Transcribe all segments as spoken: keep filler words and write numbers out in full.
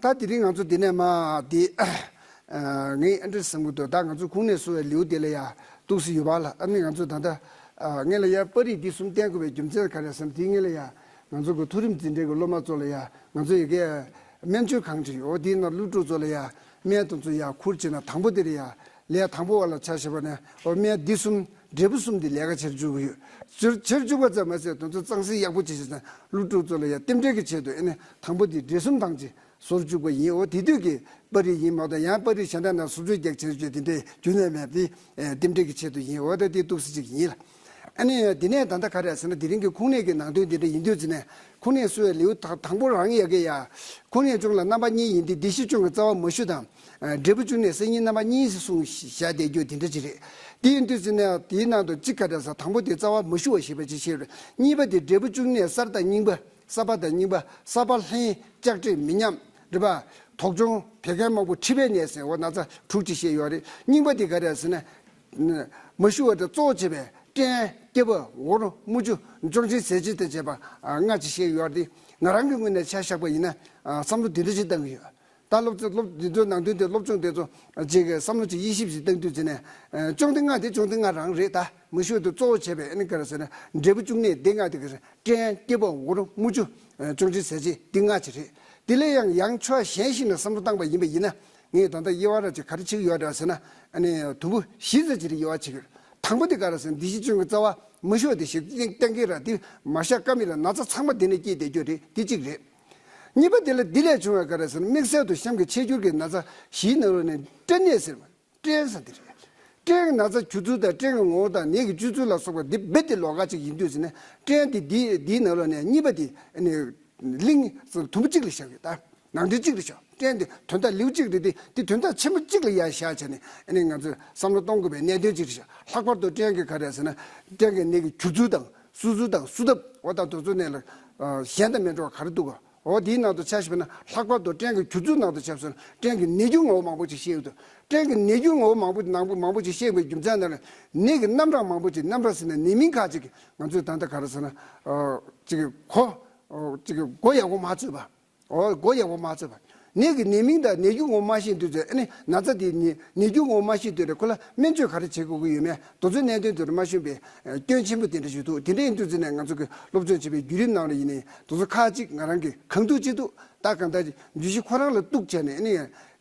ད་དེ་རིང་ང་ཚོ་འདི་ནས་མ་འདི་ངས་ཨ་འདྲ་བསམ་གྱི་འདུག་ད་ང་ཚོ་ཁུངས་སྣེ་གསོ་བའི་ལེའུ་དེ་ལ་ཡ་ཏོག་ཙམ་ཡོད་པ་ལ། ཨ་ནི་ང་ཚོ་ད་ལྟ་ངས་ལ་ཡ་པར་རིས་འདི་གསུམ་བསྟན་དགོས་པའི་རྒྱུ་མཚན་ག་རེ་ཟེར་ན། དེ་ངས་ལ་ཡ་ང་ཚོ་གི་མཐོ་རིམ་འཛིན་གྲྭའི་གི་སློབ་མ་ཚོ་ལ་ཡ་ང་ཚོ་ཡི་གེ་སྨན་བཅོས་ཁང་ཅིག་ཡོད། དེའི་ནང་སློབ་ཕྲུག་ཚོ་ལ་ཡ་སྨན་དེ་ཚོ་ཡ་ཁུར་བྱས་ན། དང་པོ་དེ་ལ་ཡ་ལས་དང་པོ་བ་ལ་ཆ་བཞག་པ་ན་འོ་སྨན་འདི་གསུམ་འབྲས་བུ་གསུམ་འདི་ལས་ཀ་བྱེད་བཅུག་གི་ཡོད། བྱེད་བཅུག་པ་ཙམ་མ་ཟད་དེ་ཚོ་གཙང་སེལ་ཡག་པོ་བྱེད་བྱེད་ཙང་སློབ་ཕྲུག་ཚོ་ལ་ཡ་རྟེན་འབྲེལ་གྱི་ཆེད་དུ་ཨ་ནི་དང་པོ་འདི་འབྲས་གསུམ་དང་ཅིག་གསོ་བཅུག་པ་ཡིན། འོ་དེ་དུས་ཀྱི་པར་རིས་ཡིན་མ་གཏོགས་ཡང་པར་རིས་གཞན་དག་ནང་བཟོ་བཅོས་རྒྱག་བྱེད་བཅོས་དེ་འདྲའི་རྒྱུ་ནས་མེད་པའི་རྟེན་འབྲེལ་གྱི་ཆེད་དུ་ཡིན། འོ་ད་དེ་ཏོག་ཙམ་ཅིག་ཡིན་ལ། ཨ་ནི་དེ་ནས་ད་ལྟ་ག་རེ་ཟེར་ན། དེ་རིང་གི་ཁུངས་སྣེ་གི་ནང་དོན་དེ་འདྲ་ཡིན་དུས་ཙི་ནས་ཁུངས་སྣེ་གསོ་བའི་ལེའུ་དང་དང་པོ་རང་ཡ་གི་ཡ། ཁུངས་སྣེ་བཅུ་ལ་རྣམ་པ་གཉིས་ཡིན་ཏེ། འདི་བཞི་བཅུ་གི་རྩ་བ་མ་ཞུ་དང་། འབྲས་བུ་བཅུ་གནས་སེམས་ཉིད་རྣམ་པ་གཉིས་སུ་གསུངས་བཞག་བསྡད་རྒྱུ་དེ་འདྲ་ཅིག་རེད། དེ་ཡིན་དུས་ཙི་ནས་དེའི་ནང་དུ་གཅིག་ག་རེ་ཟེར། དང་པོ་དེ་རྩ་བ་མ་ཞུ་བ་ཞེས་པ་ཅིག་བཤད་རེད། གཉིས་པ་དེ་འབྲས་བུ་བཅུ་གནས་གསར་དང་རྙིང་པ། གསར་པ་དང་རྙིང་པ། གསར་པ་ལྷན། ལྕགས་སྤྲས་མི་མཉམ། རེད་པ། དོག་གཅོང་བད་ཀན་དམར་པོ་མཁྲིས་པའི་ནད་ཟེར་འོ་ན་ཚ་དྲུག་ཅིག་བཤད་ཡོད་རེད། རྙིང་པ་དེ་ག་རེ་ཟེར་ན། མ་ཞུ་བ་དེ་གཙོ་བོ་བྱས་པའི་སྐྲན། སྐྱེ་བ། ངུར། རྨུ་ཆུ། གཅོང་ཆེན་ཟས་བཅད་དང་བཅས་པ་ལྔ་ཅིག་བཤད་ཡོད་རེད། ང་རང་གི་ངོས་ནས་ཆ་བཞག་པ་ཡིན་ན་བསམ་བློ་འདི་འདྲ་ཅིག་བཏང་གི་ཡོད། ད་སློབ་སློབ་འདི་ཚོའི་ནང་དོན་དེ་སློབ་སྦྱོང་དེ་ཚོ་ཅིག་བསམ་བློ་ཅིག་དབྱེ་ཞིབ་ཅིག་བཏང་དུས་ཙི་ནས། གཅོང་དེ་ལྔ་དེ་གཅོང་དེ་ལྔ་རང་རེད། ད་མ་ཞུ་བ་དེ་གཙོ་བོ་བྱས་པའི་ཨ་ནི་ག་རེ་ཟེར་ན། འབྲས་བུ་བཅུ་གནས་དེ་ལྔ་དེ་ག་རེ་ཟེར། སྐྲན། སྐྱེ་བ། ངུར། རྨུ་ཆུ། གཅོང་ཆེན་ཟས་བཅད་འདི་ལྔ་ཅིག་རེད། དེ་ལས་ཡང་ཡང་ཕྱོགས་གཞན་ཞིག་ནས་བསམ་བློ་བཏང་པ་ཡིན་པ་ཡིན་ན། ངས་ད་ལྟ་དབྱེ་བ་ར་ཅིག་ག་རེ་བྱེད་ཀྱི་ཡོད་ར་ཟེར་ན། ཨ་ནི་དུམ་བུ་བཞི་ཙམ་ཅིག་རེ་དབྱེ་བ་བྱེད་ཀྱི་ཡོད། དང་པོ་དེ་ག་རེ་ཟེར་ན། འདི་བཞི་བཅུ་གི་རྩ་བ་མ་ཞུ་བ་དེ་ཞིག་གཏན་འཁེལ་ར། དེ་མ་བཞག་ཀ་མེད་ལ་ན་ཚ་ཚང་མ་དེ་ནས་སྐྱེས་བསྡད་རྒྱུ་རེད། དེ་གཅིག་རེད། གཉིས་པ་དེ་ལ་འདི་ལས་བྱུང་བའི་ག་རེ་ཟེར་ན། དམིགས་བསལ་དུ་གཤམ་གྱི་ཆེད་འགྱུར་གྱི་ན་ཚ་བཞིའི་ནང་ལོགས་ནས་སྐྲན་ནད་ཟེར་བ། སྐྲན་ཟེར་འདི་རེད། སྐྲན་གྱི་ན་ཚ་ཁྱུ་ཚུལ་དང་། སྐྲན་གྱི་ངོ་བོ་དང་། ནད་ཀྱི་བཅོས་ཚུལ་ལ་སོགས་པ་འདི་རྦད་དེ་ལོགས་ཀ་ཅིག་ཡིན་དུས་ཙི་ནས། སྐྲན་དེ་འདི་འདིའི་ནང་ལོགས་ནས་གཉིས་པ་དེ་ནི་གླིང་དུམ་བུ་གཅིག་ལ་བཞག་ཡོད། ད་ནང་དོན་གཅིག་ལ་བཞག་སྐྲན་དེ་དོན་དག་ལེའུ་གཅིག་རེད་དེ། དེ་དོན་དག་ཆེན་པོ་གཅིག་ལ་ཡར་བཞག་བྱས་ནས་ཨ་ནི་ང་ཚོས་བསམ་བློ་གཏོང་དགོས་པའི་གནད་དོན་གཅིག་རེད་ཤག་ལྷག་པར་དུ་སྐྲན་གྱི་ག་རེ་ཟེར་ན། སྐྲན་གྱི་ནད་ཀྱི་ཁྱུ་ཚུལ་དང་། སོ་ཚུལ་དང་སོ་ཐབས། འོ་ད་དེ་ཚོ་ནས་ལ་གཞན་དང་མི་འདྲ་བ་ག་རེ་འདུག་ག་འོ་དེའི་ནང་དུ་ཆ་བཞག་པ་ན། ལྷག་པར་དུ་སྐྲན་གྱི་ཁྱུ་ཚུལ་ནང་དུ་ཆ་བཞག་ན། སྐྲན་གྱི་ནད་འགྱུར་ངོ་བོ་མང་པོ་ཅིག་བཤད་ཡོད་དོ། སྐྲན་གྱི་ནད་འགྱུར་ངོ་བོ་མང་པོ་ནང་པོ་མང་པོ་ཅིག་བཤད་དགོས་རྒྱུ་མཚན་ནི། ནད་ཀྱི་རྣམ་གྲངས་མང་པོ་ཅིག་རྣམ་གྲངས་ཟེར་ན་ནད་མིང་ཁག་ཅིག་ང་ཚོས་ད་ལྟ་ག་རེ་ཟེར་ན། ཅིག་གོ་ཅིག་གོ་ཡག་པོ་མ་ཚོད་པ། འོ་གོ་ཡག་པོ་མ་ཚོད་པ། ནད་ཀྱི་ནད་མིང་དང་ནད་འགྱུར་ངོ་བོ་མ་ཤེས་དུས་ཚོད། ཨ་ནི་ན་ཚ་དེ་ནི་ནད་འགྱུར་ངོ་བོ་མ་ཤེས་དུས་རེད། ཁོ་ལ་སྨན་བཅོས་ག་རེ་བྱེད་དགོས་ཀྱི་ཡོད་མེད་དེ་ཚོའི་གནད་དོན་དེ་རུ་མ་ཤེས་པའི་སྐྱོན་ཆེན་པོ་དེ་འདྲ་ཞིག་འདུག་དེ་འདྲ་ཡིན་དུས་ཙི་ནས་ང་ཚོ་གི་སློབ་སྦྱོང་བྱེད་པའི་བརྒྱུད་རིམ་ནང་ལ་ཡིན་ནའི་དེ་ཚོ་ཁག་ཅིག་ང་རང་གིས་གང་ཐུབ་ཅི་ཐུབ། ད་གང་ལྟར་བརྗོད་གཞི་ཁོ་རང་ལ་གཏུགས་བྱས་ནས། ཨ་ནི་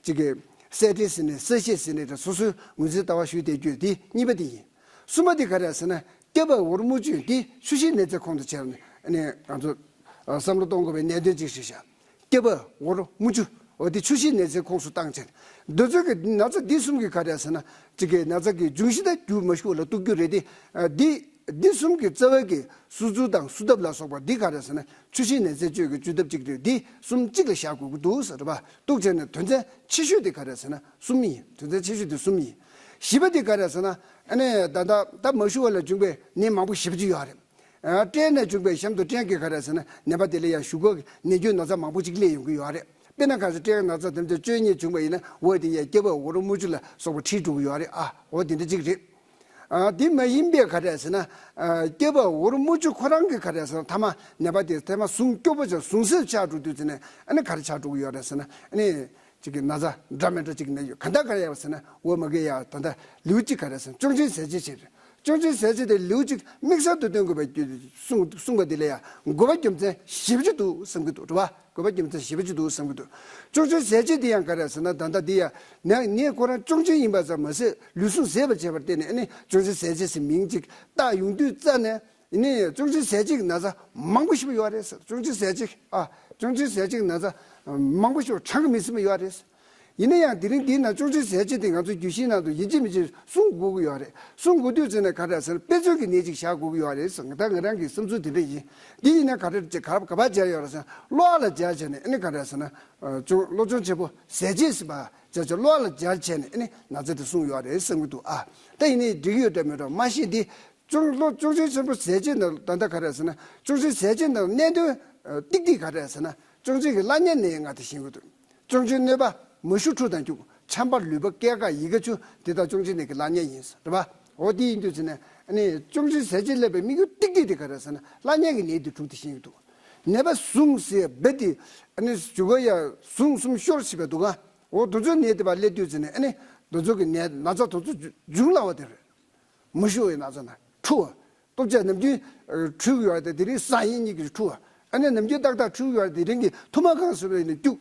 ཅིག་གི་གསལ་བསྒྲགས་ཟེར་ནས། གསལ་བཤད་ཟེར་ནས། ད་སོ་སོའི་ངོས་འཛིན་ལྟ་བ་ཞུས་བསྡད་རྒྱུ་དེ་གཉིས་པ་དེ་ཡིན། གསུམ་པ་དེ་ག་རེ་ཟེར་ན། སྐྱེ་བ། ངུར། རྨུ་ཆུ་དེ་ཆུ་ཤུལ་ནད་མཛའི་ཁོངས་སུ་ཆེ་བ་ནི་ཨ་ནི་ང་ཚོ་བསམ་བློ་གཏོང་དགོས་པའི་གནད་དོན་ཅིག་རེད་ཤག་སྐྱེ་བ། ངུར། རྨུ་ཆུ། འོ་དེ་ཆུ་ཤུལ་ནད་མཛའི་ཁོངས་སུ་བཏང་བྱས། འདི་ཚོ་གི་ན་ཚ་འདི་གསུམ་གྱི་ག་རེ་ཟེར་ན། གཅིག་གི་ན་ཚ་གི་འབྱུང་གཞི་དང་རྒྱུ་མ་ཞུ་བ་ལ་གཏུག་རྒྱུ་རེད་དེ། འདི་འདི་གསུམ་གྱི་རྩ་བའི་གི་སོ་ཚུལ་དང་སོ་ཐབས་ལ་སོགས་པ་འདི་ག་རེ་ཟེར་ན། ཆུ་ཤུལ་ནད་མཛའི་བཅོས་ཀྱི་བཅོས་ཐབས་གཅིག་རེད། འདི་གསུམ་གཅིག་ལ་བཞག་དགོས་ཀྱི་འདུག་ཟེར་བ། གཏུགས་བྱས་ནས་དོན་ཚན་ཆེ་ཤོས་དེ་ག་རེ་ཟེར་ན་གསུམ་ཡིན། དོན་ཚན་ཆེ་ཤོས་དེ་གསུམ་ཡིན། བཞི་པ་དེ་ག་རེ་ཟེར་ན། ཨ་ནི་ད་ད་ད་མ་ཞུ་བ་ལ་བྱུང་བའི་ནད་མང་པོ་ཞེ་པོ་ཅིག་ཡོད་རེད། སྐྲན་ནས་བྱུང་བའི་གཤམ་དུ་སྐྲན་གྱི་ག་རེ་ཟེར་ན། ནད་པ་དེ་ལ་ཡང་གཞུག་གུ་གི་ནད་སྐྱོན་ན་ཚ་མང་པོ་ཅིག་སླེབས་ཡོང་གི་ཡོད་རེད། དཔེར་ན་ག་ཚོད་སྐྲན་གྱི་ན་ཚ་དེ་ཚོ་བཅོས་ཉེས་བྱུང་བ་ཡིན་ན། འོ་དེ་ཡང་སྐྱེ་བ། ངུར། རྨུ་ཆུ་ལ་སོགས་པ་ཁྲིད་འགྲོ་གི་ཡོད་རེད། ཨ་འོ་དེ་འདྲ་ཅིག་རེད། ཨ་དེ་མ་ཡིན་པའི་ག་རེ་ཟེར་ན། ཨ་སྐྱེ་བ། ངུར། རྨུ་ཆུ་ཁོ་རང་གི་ག་རེ་ཟེར་ན། ཐ་མ་ནད་པ་དེ་ཐ་མ་ཟུངས་སྐྱོ་པོ་ཆགས། ཟུངས་གསོས་ཆགས་འགྲོ་དུས་ཙི་ནས་ཨ་ནི་ག་རེ་ཆགས་འགྲོ་གི་ཡོད་རེད་ཟེར་ན། ཨ་ནི་ཅིག་གི་ན་ཚ་འདྲ་མི་འདྲ་ཅིག་ན་ཡོད། ག་འདྲ་ག་རེ་ཡོད་ཟེར་ན། འོ་མ་གི་ཡ་ད་ལྟ་ལེའུ་གཅིག་ག་རེ་ཟེར་ན། གཅོང་ཆེན་ཟས་བཅད་ཅེས་རེད། གཅོང་ཆེན་ཟས་བཅད་དེ་ལེའུ་གཅིག་དམིགས་བསལ་དུ་སྟོན་དགོས་པའི་རྒྱུ་གསུངས་གསུངས་པ་དེ་ལ་ཡང་དགོས་པ་རྒྱུ་མཚན་ཞེ་པོ་ཅིག་འདུག་བསམ་གྱི་འདུག་རེད་བ། དགོས་པ་རྒྱུ་མཚན་ཞེ་པོ་ཅིག་འདུག་བསམ་གྱི་འདུག་གཅོང་ཆེན་ཟས་བཅད་དེ་ཡང་ག་རེ་ཟེར་ན། ད་ལྟ་འདི་ཡང་ནད་ནད་ཁོ་རང་གཅོང་ཆེན་ཡིན་པ་ཙམ་མ་ཟད། ལུས་ཟུངས་ཟད་པར་བྱས་པར་བརྟེན་ནས་ཨ་ནི་གཅོང་ཆེན་ཟས་བཅད་ཟེར་མིང་ཅིག་བཏགས་ཡོང་དུས་ཙ་ནས། ཡིན་ནའི་གཅོང་ཆེན་ཟས་བཅད་ཀྱི་ན་ཚ་མང་པོ་ཞིག་ཡོད་རེད་ཟེར། གཅོང་ཆེན་ཟས་བཅད་ཨ་གཅོང་ཆེན་ཟས་བཅད་ཀྱི་ན་ཚ་མང་པོ་ཞིག་གྲངས་ཀྱིས་མི་ཟིན་པ་ཡོད་རེད་ཟེར། ཡིན་ན་ཡང་དེ་རིང་འདིའི་ནང་གཅོང་ཆེན་ཟས་བཅད་དེ་ང་ཚོ་རྒྱུད་བཞིའི་ནང་དུ་ཡིན་གཅིག་མིན་གཅིག་གསུང་དགོས་ཀྱི་ཡོད་རེད། གསུང་དགོས་དུས་ཙམ་ནས་ག་རེ་ཟེར་ན། དཔེ་མཚོན་གྱི་གནས་གཅིག་བཞག་དགོས་ཀྱི་ཡོད་རེད་ཟེར། ད་ང་རང་གི་བསམ་ཚུལ་དེ་འདྲ་ཡིན། འདི་ཡིན་ན་ག་རེ་ག་རེ་ག་པར་སྦྱར་ཡོད་རེད་ཟེར་ན། གློ་བ་ལ་སྦྱར་བྱས་ནས་ཨ་ནི་ག་རེ་ཟེར་ན། གཅོང་གློ་གཅོང་ཆེན་པོ་ཟས་བཅད་ཟེར་བ་སྦྱར་བྱས། གློ་བ་ལ་སྦྱར་བྱས་ནས་ཨ་ནི་ན་ཚ་དེ་གསུངས་ཡོད་རེད་བསམ་གྱི་འདུག་ཨ། ད་ཡིན་ནའི་འགྲིག་གི་ཡོད་འདྲ་མེད་འདྲ་མ་ཤེས་ཏེ། གཅོང་གློ་གཅོང་ཆེན་ཆེན་པོ་ཟས་བཅད་ནི་ད་ལྟ་ག་རེ་ཟེར་ན། གཅོང་ཆེན་ཟས་བཅད་ནི་གནད་དོན་ཏིག་ཏིག་ག་རེ་ཟེར་ན། གཅོང་ཆེན་གྱི་བླ་གཉན་ནད་ལྔ་དེ་ཤེས་དགོས་འདུག་གཅོང་ཆེན་གནོད་པ། མ་ཞུ་འཁྲུ་དང་སྐྱུག་ཆམ་པ། ལུད་པ། སྐད་འགག་ཡི་གེ་འཆུ། དེ་དག་གཅོང་ཆེན་ནད་ཀྱི་བླ་གཉན་ཡིན་ཟེར་རེད་པ། འོ་དེ་ཡིན་དུས་ཟེར་ན། ཨ་ནི་གཅོང་ཆེན་ཟས་བཅད་སླེབས་པའི་དམིགས་ཡུལ་ཏིག་ཏིག་དེ་ག་རེ་ཟེར་ན། བླ་གཉན་གྱི་ནད་དེ་དྲུག་དེ་ཤེས་ཀྱི་འདུག་ནད་པ་ཟུངས་ཟེར་བེ་དེ་ཨ་ནི་ཞུ་ག་ཡ་ཟུངས་གསུམ་ཤོར་ཞེས་པ་འདུག་ག་འོ་དེ་ཚོའི་ནད་དེ་བ་སླེབས་དུས་ཙི་ནས་ཨ་ནི་དེ་ཚོ་གི་ནད་ན་ཚ་དེ་ཚོ་འབྱུང་སླ་བ་དེ་རེད། མ་ཞུ་བའི་ན་ཚ་ན་འཁྲུ་བ། ལྟོ་ཆས་ནམ་རྒྱུན་འཁྲུ་གི་ཡོད་དེ་དེ་རིང་ཟ་ཡིན་གཉིས་ཀྱི་འཁྲུ་བ། ཨ་ནི་ནམ་རྒྱུན་ཏག་ཏག་འཁྲུ་གི་ཡོད་དེ་དེ་རིང་གི་ཐུར་མ་གང་སོང་བས་ནི་སྐྱུག་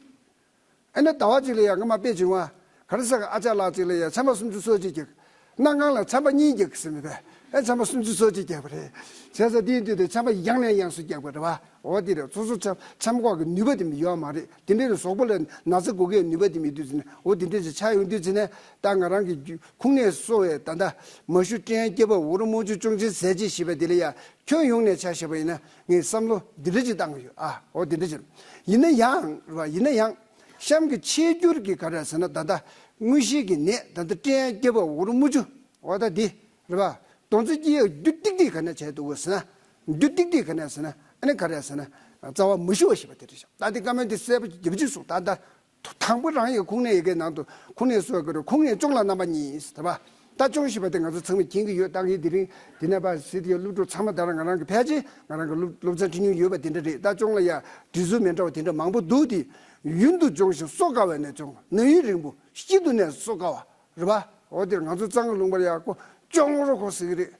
ཨ་ནི་ཟླ་བ་གཅིག་ལ་ཡང་ང་མ་དཔེ་བྱུང་བ། ག་རེ་ཟེར་ག་ཨ་ཅག་ལགས་གཅིག་ལ་ཡང་ཆམ་པ་སུམ་ཅུ་སོ་གཅིག་རྒྱག་སྣ་ཁང་ལ་ཆམ་པ་གཉིས་རྒྱག་ཟེར་མི་བས། ཨེ་ཆམ་པ་སུམ་ཅུ་སོ་གཅིག་རྒྱག་པ་རེད། བྱས་ཙང་དེའི་དུས་དུ་ཆམ་པ་ཡང་ནས་ཡང་སུ་རྒྱག་པ་རེད་བ། འོ་དེ་རེད། སོ་སོ་ཆམ་ཆམ་ཁོག་གི་ནུས་པ་དེ་མི་ཡོད་མ་རེད། དེ་འདྲའི་གཟུགས་པོ་ལ་ན་ཚ་འགོག་གི་ནུས་པ་དེ་མི་འདུག་ཟེར་ནས་འོ་དེ་འདྲའི་ཆ་ཡོང་དུས་ཟེར་ནས་ད་ང་རང་གི་ཁུངས་སྣེ་གསོ་བའི་ད་ལྟ་མ་ཞུ་སྐྲན་སྐྱེ་བ་འུར་མོ་ཆུ་ཅུང་ཆེ་ཟས་བཅད་ཞེས་པ་དེ་ལ་ཡང་ཁྱོན་ཡོངས་ནས་ཆ་བཞག་པ་ཡིན་ན་ངས་བསམ་བློ་འདི་འདྲ་ཅིག་བཏང་གི་ཡོད་ཨ། འོ་འདི་འདྲ་ཅིག་ཡིན་ན་ཡང་རེད་བ། ཡིན་ན་ཡང་གཤམ་གྱི་ཆེས་འགྱུར་གྱི་ག་རེ་ཟེར་ན་ད་ལྟ་དངོས་གཞི་གི་ནད་ད་ལྟ་སྐྲན་སྐྱེ་བ་འུར་མོ་ཆུ་འོ་ད་འདི་རེད་བ། དོན་ཚན་གྱི་རྒྱུ་ཏིག་ཏིག་ག་ནས་བྱས་འདུག་གོ་ཟེར་ན། རྒྱུ་ཏིག་ཏིག་ག་ནས་ཟེར་ན་ཨ་ནི་ག་རེ་ཟེར་ན་རྩ་བ་མ་ཞུ་བ་ཞེས་པ་དེ་རེད་ཤག་ད་འདི་བཀའ་མོལ་འདི་གསལ་པོ་རྒྱབ་ཅིག་གསུངས་ད་ལྟ། དང་པོ་རང་ཡི་ཁུངས་སྣེ་ཡི་གེ་ནང་དུ་ཁུངས་སྣེ་གསོ་དགོས་རེད། ཁུངས་སྣེ་སྐྱོང་ལ་རྣམ་པ་གཉིས་ཟེར་བ། ད་སྐྱོང་ཞེས་པ་དེ་ང་ཚོ་ཚང་མས་མཁྱེན་གྱི་ཡོད། ད་ངས་དེ་རིང་འདི་ནས་ཕར་ཟེར་དེ་སློབ་ཕྲུག་ཚང་མ་ད་རང་ང་རང་གི་ཕལ་ཆེར་ང་རང་གི་སློབ་སློབ་ཚན་ཁྲིད་མྱོང་ཡོད་པ་དེ་འདྲ་རེད། ད་སྐྱོང་ལ་ཡ་འབྲི་ཚུལ་མི་འདྲ་བ་དེ་འདྲ་མང་པོ་འདུག་དེ་ཡུན་དུ་སྦྱོང་ཞིང་གསོ་དཀའ་བས་ནད་སྐྱོང་། ནད་ཡུན་རིང་པོ་སྐྱིད་སྡུག་ནས་གསོ་དཀའ་བ། རེད་པ། འོ་དེར་ང་ཚོ་གཙང་ལུང་པར་ཡག་པོ་ཅོང་རོ་ཁོ་ཟེར་གི་རེད།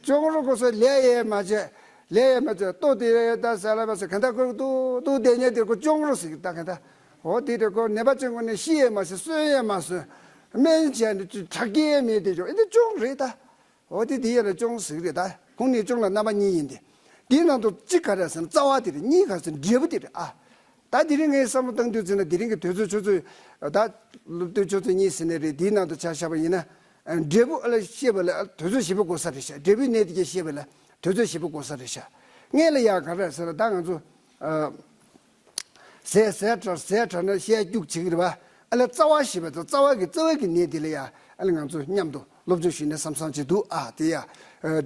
ཅོང་རོ་ཁོ་ཟེར་ལས་ཡས་མ་བྱས། ལས་ཡས་མ་བྱས་ལྟོ་དེ་ད་ཟ་ལ་བ་ཟེར་ག་ད་ཁོ་ཏུ་ཏུ་དེ་ཉལ་དེ་ཁོ་ཅོང་རོ་ཟེར་གི་ད་ག་ད། འོ་དེ་རེད་ཁོ་ནད་པ་ཅན་ཁོ་ནས་ཤི་ཡས་མ་ཟེར་གསོན་ཡས་མ་ཟེར། སྨན་བྱས་ནས་དྲག་སྐྱེད་མེད་དེ་ཅོང་ཨེ་དེ་ཅོང་རེད་ད། འོ་དེ་དེ་ཡས་ལ་ཅོང་ཟེར་གི་རེད་ད། ཁོང་ནས་ཅོང་ལ་རྣམ་པ་གཉིས་ཡིན་ཏེ། དེའི་ནང་དུ་གཅིག་ག་རེ་ཟེར་ན་རྩ་བ་དེ་རེད། གཉིས་ག་ཟེར་འབྲས་བུ་དེ་རེད་ཨ། ད་དེ་རིང་ངས་བསམ་བློ་བཏང་དུས་ཚོད་ན་དེ་རིང་གི་དུས་ཚོད་ཆུ་ཚོད་ད་སློབ་དུས་ཆུ་ཚོད་གཉིས་ཟིན་ནས་རེད། དེའི་ནང་དུ་ཆ་བཞག་པ་ཡིན་ན་འབྲས་བུ་ཨ་ལ་ཤེས་པ་ལ་དུས་ཚོད་ཞེ་པོ་འགོར་ས་རེད་ཤག་འབྲས་བུའི་གནས་དེ་ག་ཤེས་པ་ལ་དུས་ཚོད་ཞེ་པོ་འགོར་ས་རེད་ཤག་སྔོན་ལ་ཡང་ག་རེ་ཟེར་ན་ད་ང་ཚོ་ཟས་ཟས་དྲག་ཟས་དྲག་ན་བཤད་རྒྱུག་བྱེད་ཀྱི་རེད་བ། ཨ་ལ་རྩ་བ་ཞེས་པ་དང་རྩ་བ་གི་རྩ་བ་གི་གནས་དེ་ལ་ཡང་ཨ་ལ་ང་ཚོ་མཉམ་དུ་སློབ་སྦྱོང་ཞུས་ནས་བསམ་བསམ་བྱེད་འདུག་ཨ། དེ་ཡང་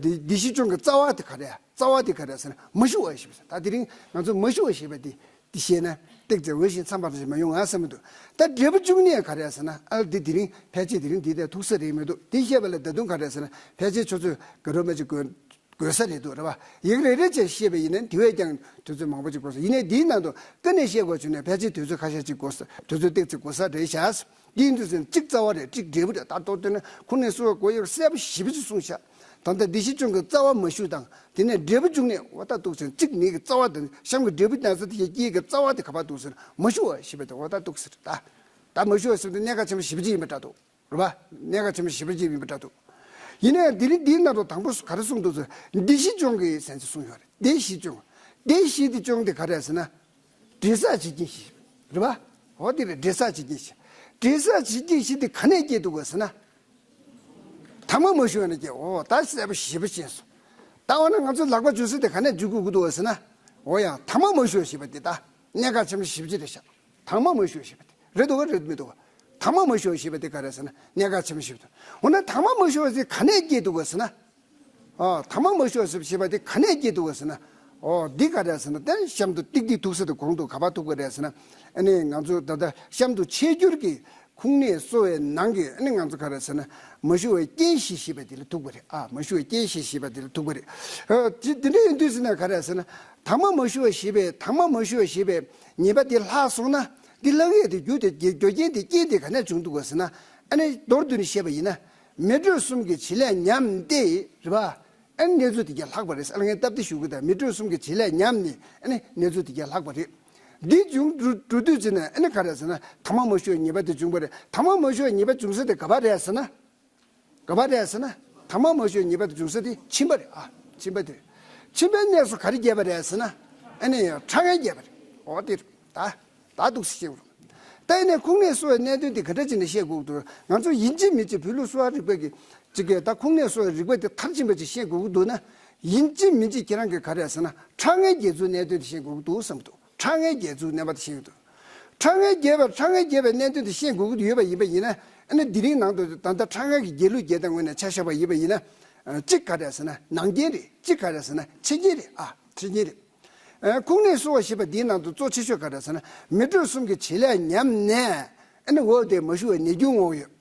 འདི་འདི་ཤི་ཅུང་གི་རྩ་བ་དེ་ག་རེ་ཡ། རྩ་བ་དེ་ག་རེ་ཟེར་ན་མ་ཞུ་བ་ཞེས་པ་ཟེར། ད་དེ་རིང་ང་ཚོ་མ་ཞུ་བ་ཞེས་པ་དེ་དེ་ཤེས་ན་ཏེག་ཙེ་འོས་ཤིང་འཚམས་པ་ཞིག་མ་ཡོང་ང་བསམ་གྱི་འདུག་ད་འབྲས་བུ་བཅུག་ནས་ག་རེ་ཟེར་ན་ཨ་འདི་དེ་རིང་ཕལ་ཆེར་དེ་རིང་འདི་ལྟར་ཐུག་ས་རེད་མི་འདུག་དེ་བཤད་པ་ལ་ད་དུང་ག་རེ་ཟེར་ན་ཕལ་ཆེར་ཁྱོད་ཚོས་དགའ་རབ་མ་ཅིག་དགོས་དགོས་ས་རེད་འདུག་རེད་བ། ཡིག་རེ་རེ་བྱས་བཤད་པ་ཡིན་ན་དེ་བས་ཀྱང་དུས་ཚོད་མང་པོ་ཅིག་འགོར་ས་ཡིན་ནའི་དེའི་ནང་དུ་ཀ་ནས་བཤད་དགོས་བྱུང་ན་ཕལ་ཆེར་དུས་ཚོད་ཁ་ཤས་ཅིག་འགོར་ས་དུས་ཚོད་ཏེག་ཙེ་འགོར་ས་རེད་ཤག་དེ་ཡིན་དུས་ཙམ་གཅིག་རྩ་བ་རེད། གཅིག་འབྲས་བུ་རེད། ད་མདོར་བསྡུས་ན་ཁོང་ནས་གསུངས་པའི་སྐོར་ཡག་གསལ་པོ་ཞེ་པོ་ཅིག་གསུངས་ཤག་ད་ལྟ་འདི་ཤི་ཅུང་གི་རྩ་བ་མ་ཞུ་དང་དེ་ནས་འབྲས་བུ་བཅུག་ནས་འོ་ད་འདུག་ཟེར་གཅིག་ནས་གི་རྩ་བ་དང་གཤམ་གི་འབྲས་བུ་ན་ཚ་དེ་ཡི་སྐྱེས་གི་རྩ་བ་དེ་ག་པར་འདུག་ཟེར་མ་ཞུ་བ་ཞེས་པ་དེ་འོ་ད་འདུག་ཟེར་ད། ད་མ་ཞུ་བ་ཟེར་དུས་གནད་འགག་ཆེན་པོ་ཞེ་པོ་ཅིག་ཡིན་པ་འདྲ་འདུག་རེད་བ། གནད་འགག་ཆེན་པོ་ཞེ་པོ་ཅིག་ཡིན་པ་འདྲ་འདུག་ཡིན་ནའང་འདི་རིང་འདིའི་ནང་དུ་དང་པོ་ག་རེ་གསུངས་འདུག་ཟེར་འདི་ཤི་ཅུང་གི་ཟེར་ཚེ་གསུངས་ཡོད་རེད། འདི་ཤི་ཅུང་། འདི་ཤི་དེ་ཅུང་དེ་ག་རེ་ཟེར་ན། འབྲས་བསགས་བྱེད་ཀྱིན་ཤི། རེད་བ། འོ་དེ་རེད། འབྲས་བསགས་བྱེད་ཀྱིན་ཤི། འབྲས་བསགས་བྱེད་ཀྱིན་ཤི་དེ་ག་ནས་སྐྱེས་འདུག་ག་ཟེར་ན། དང་པོ་མ་ཞུ་བ་ནས་སྐྱེས། འོ་ད་གསལ་པོ་ཞེ་པོ་ཅིག་སོང་། ད་འོ་ན་ང་ཚོ་ལག་པ་འཇུ་ས་དེ་ག་ནས་འཇུ་དགོས་ཀྱི་འདུག་ག་ཟེར་ན། འོ་ཡ་དང་པོ་མ་ཞུ་བ་ཞེས་པ་དེ་ད་གནད་འགག་ཆེན་པོ་ཞེ་པོ་ཅིག་རེད་ཤག་དང་པོ་མ་ཞུ་བ་ཞེས་པ་དེ་རེད་འདུག་ག་རེད་མི་འདུག་ག་དང་པོ་མ་ཞུ་བ་ཞེས་པ་དེ་ག་རེ་ཟེར་ན་གནད་འགག་ཆེན་པོ་ཞེ་པོ་འདུག་འོ་ན་དང་པོ་མ་ཞུ་བ་ཟེར་ག་ནས་སྐྱེས་འདུག་ག་ཟེར་ན། ཨ། ཐ་མག་མ་ཞུ་བ་ཞེས་པ་དེ་ག་ནས་སྐྱེས་འདུག་ག་ཟེར་ན། ཨོ་འདི་ག་རེ་ཟེར་ན་དེ་ནི་གཤམ་དུ་ཏིག་ཏིག་ཐུག་ས་དེ་གོང་དུ་ག་པར་ཐུག་གི་རེད་ཟེར་ན། ཨ་ནི་ང་ཚོ་ད་ལྟ་གཤམ་དུ་ཆེས་འགྱུར་གྱི་ཁུངས་སྣེ་གསོ་བའི་ནང་གི་ཨ་ནི་ང་ཚོ་ག་རེ་ཟེར་ན་མ་ཞུ་བའི་རྐྱེན་བཞི་ཞེས་པ་དེ་ལ་ཐུག་པ་རེད། ཨ་མ་ཞུ་བའི་རྐྱེན་བཞི་ཞེས་པ་དེ་ལ་ཐུག་པ་རེད། ཨ་དེ་དེ་འདྲ་ཡིན་དུས་ཟེར་ན་ག་རེ་ཟེར་ན་ཐ་མག་མ་ཞུ་བ་ཞེས་པའི་ཐ་མག་མ་ཞུ་བ་ཞེས་པའི་ཉེས་པ་དེ་ལྷག་སོང་ན་འདི་ལྷག་ཡས་དེ་རྒྱུ་དེ་རྒྱུ་རྐྱེན་དེ་རྐྱེན་དེ་ག་ནས་བྱུང་འདུག་ག་ཟེར་ན། ཨ་ནི་མདོར་བསྡུས་ནས་བཤད་པ་ཡིན་ན། མི་འགྲོས་གསུམ་གྱི་བྱེད་ལས་ཉམས་ཏེ་རེད་པ། ཨ་ནི་གནས་ཚུལ་དེ་ག་ལྷག་པ་རེད། ཨ་ནི་ངས་སྟབས་བདེ་ཞུ་གི་ད་མི་འགྲོས་གསུམ་གྱི་བྱེད་ལས་ཉམས་ནས་ཨ་ནི་གནས་ཚུལ་དེ་ག་ལྷག་པ་རེད། འདི་བྱུང་འགྲོ་འགྲོ་དུས་ཙམ་ནས་ཨ་ནི་ག་རེ་ཟེར་ན་ཐ་མག་མ་ཞུ་བའི་ཉེས་པ་དེ་བྱུང་བ་རེད། ཐ་མག་མ་ཞུ་བའི་ཉེས་པ་བྱུང་ས་དེ་ག་པར་རེད་ཟེར་ན། ག་པར་རེད་ཟེར་ན། ཐ་མག་མ་ཞུ་བའི་ཉེས་པ་དེ་བྱུང་ས་དེ་མཆིན་པ་རེད། ཨ་མཆིན་པ་དེ་རེད། མཆིན་པའི་གནས་སུ་ག་རེ་རྒྱས་པ་རེད་ཟེར་ན། ཨ་ནི་ཁྲག་ངན་རྒྱས་པ་རེད། འོ་དེ་རེད་ད། ད་འདུག་སེ་བཤད་དགོས། ད་ཡིན་ནའི་ཁུངས་སྣེ་གསོ་བའི་གནད་དོན་དེ་ག་འདྲ་བྱས་ནས་བཤད་དགོས་ཀྱི་འདུག་ང་ཚོ་ཡིན་གཅིག་མིན་གཅིག་བོད་ལུགས་གསོ་བ་རིག་པའི་གི་གཅིག་གི་ད་ཁུངས་སྣེ་གསོ་བའི་རིག་པ་དེ་མཐར་ཕྱིན་པ་ཅིག་བཤད་དགོས་ཀྱི་འདུག་ན། ཡིན་གཅིག་མིན་གཅིག་ཁྱེད་རང་གིས་ག་རེ་ཟེར་ན་ཁྲག་ངན་རྒྱས་ཚུལ་གནད་དོན་དེ་བཤད་དགོས་ཀྱི་འདུག་བསམ་གྱི་འདུག་ཁྲག་ངན་རྒྱས་ཚུལ་གནད་པ་དེ་བཤད་ཀྱི་འདུག་ཁྲག་ངན་རྒྱས་པ་ཁྲག་ངན་རྒྱས་པའི་གནད་དོན་དེ་བཤད་དགོས་ཀྱི་ཡོད་པ་ཡིན་པ་ཡིན་ན། ཨ་ནི་དེ་རིང་ནང་དུ་ད་ལྟ་ཁྲག་ངན་གྱི་རྒྱས་ལུགས་རྒྱས་དང་ངོས་ནས་ཆ་བཞག་པ་ཡིན་པ་ཡིན་ན། གཅིག་ག་རེ་ཟེར་ན་ནང་རྐྱེན་རེད། གཅིག་ག་རེ་ཟེར་ན་ཕྱི་རྐྱེན་རེད། ཨ་ཕྱི་རྐྱེན་རེད། ཨ་ཁུངས་སྣེ་གསོ་བ་ཞེས་པ་འདིའི་ནང་དུ་གཙོ་ཆེ་ཤོས་ག་རེ་ཟེར་ན་མི་འགྲོས་གསུམ་གྱི་བྱེད་ལས་ཉམས་ནས་ཨ་ནི་འོ་དེ་མ་ཞུ་བའི་ནད་རྒྱུ་ངོ་བོ་ཡོད།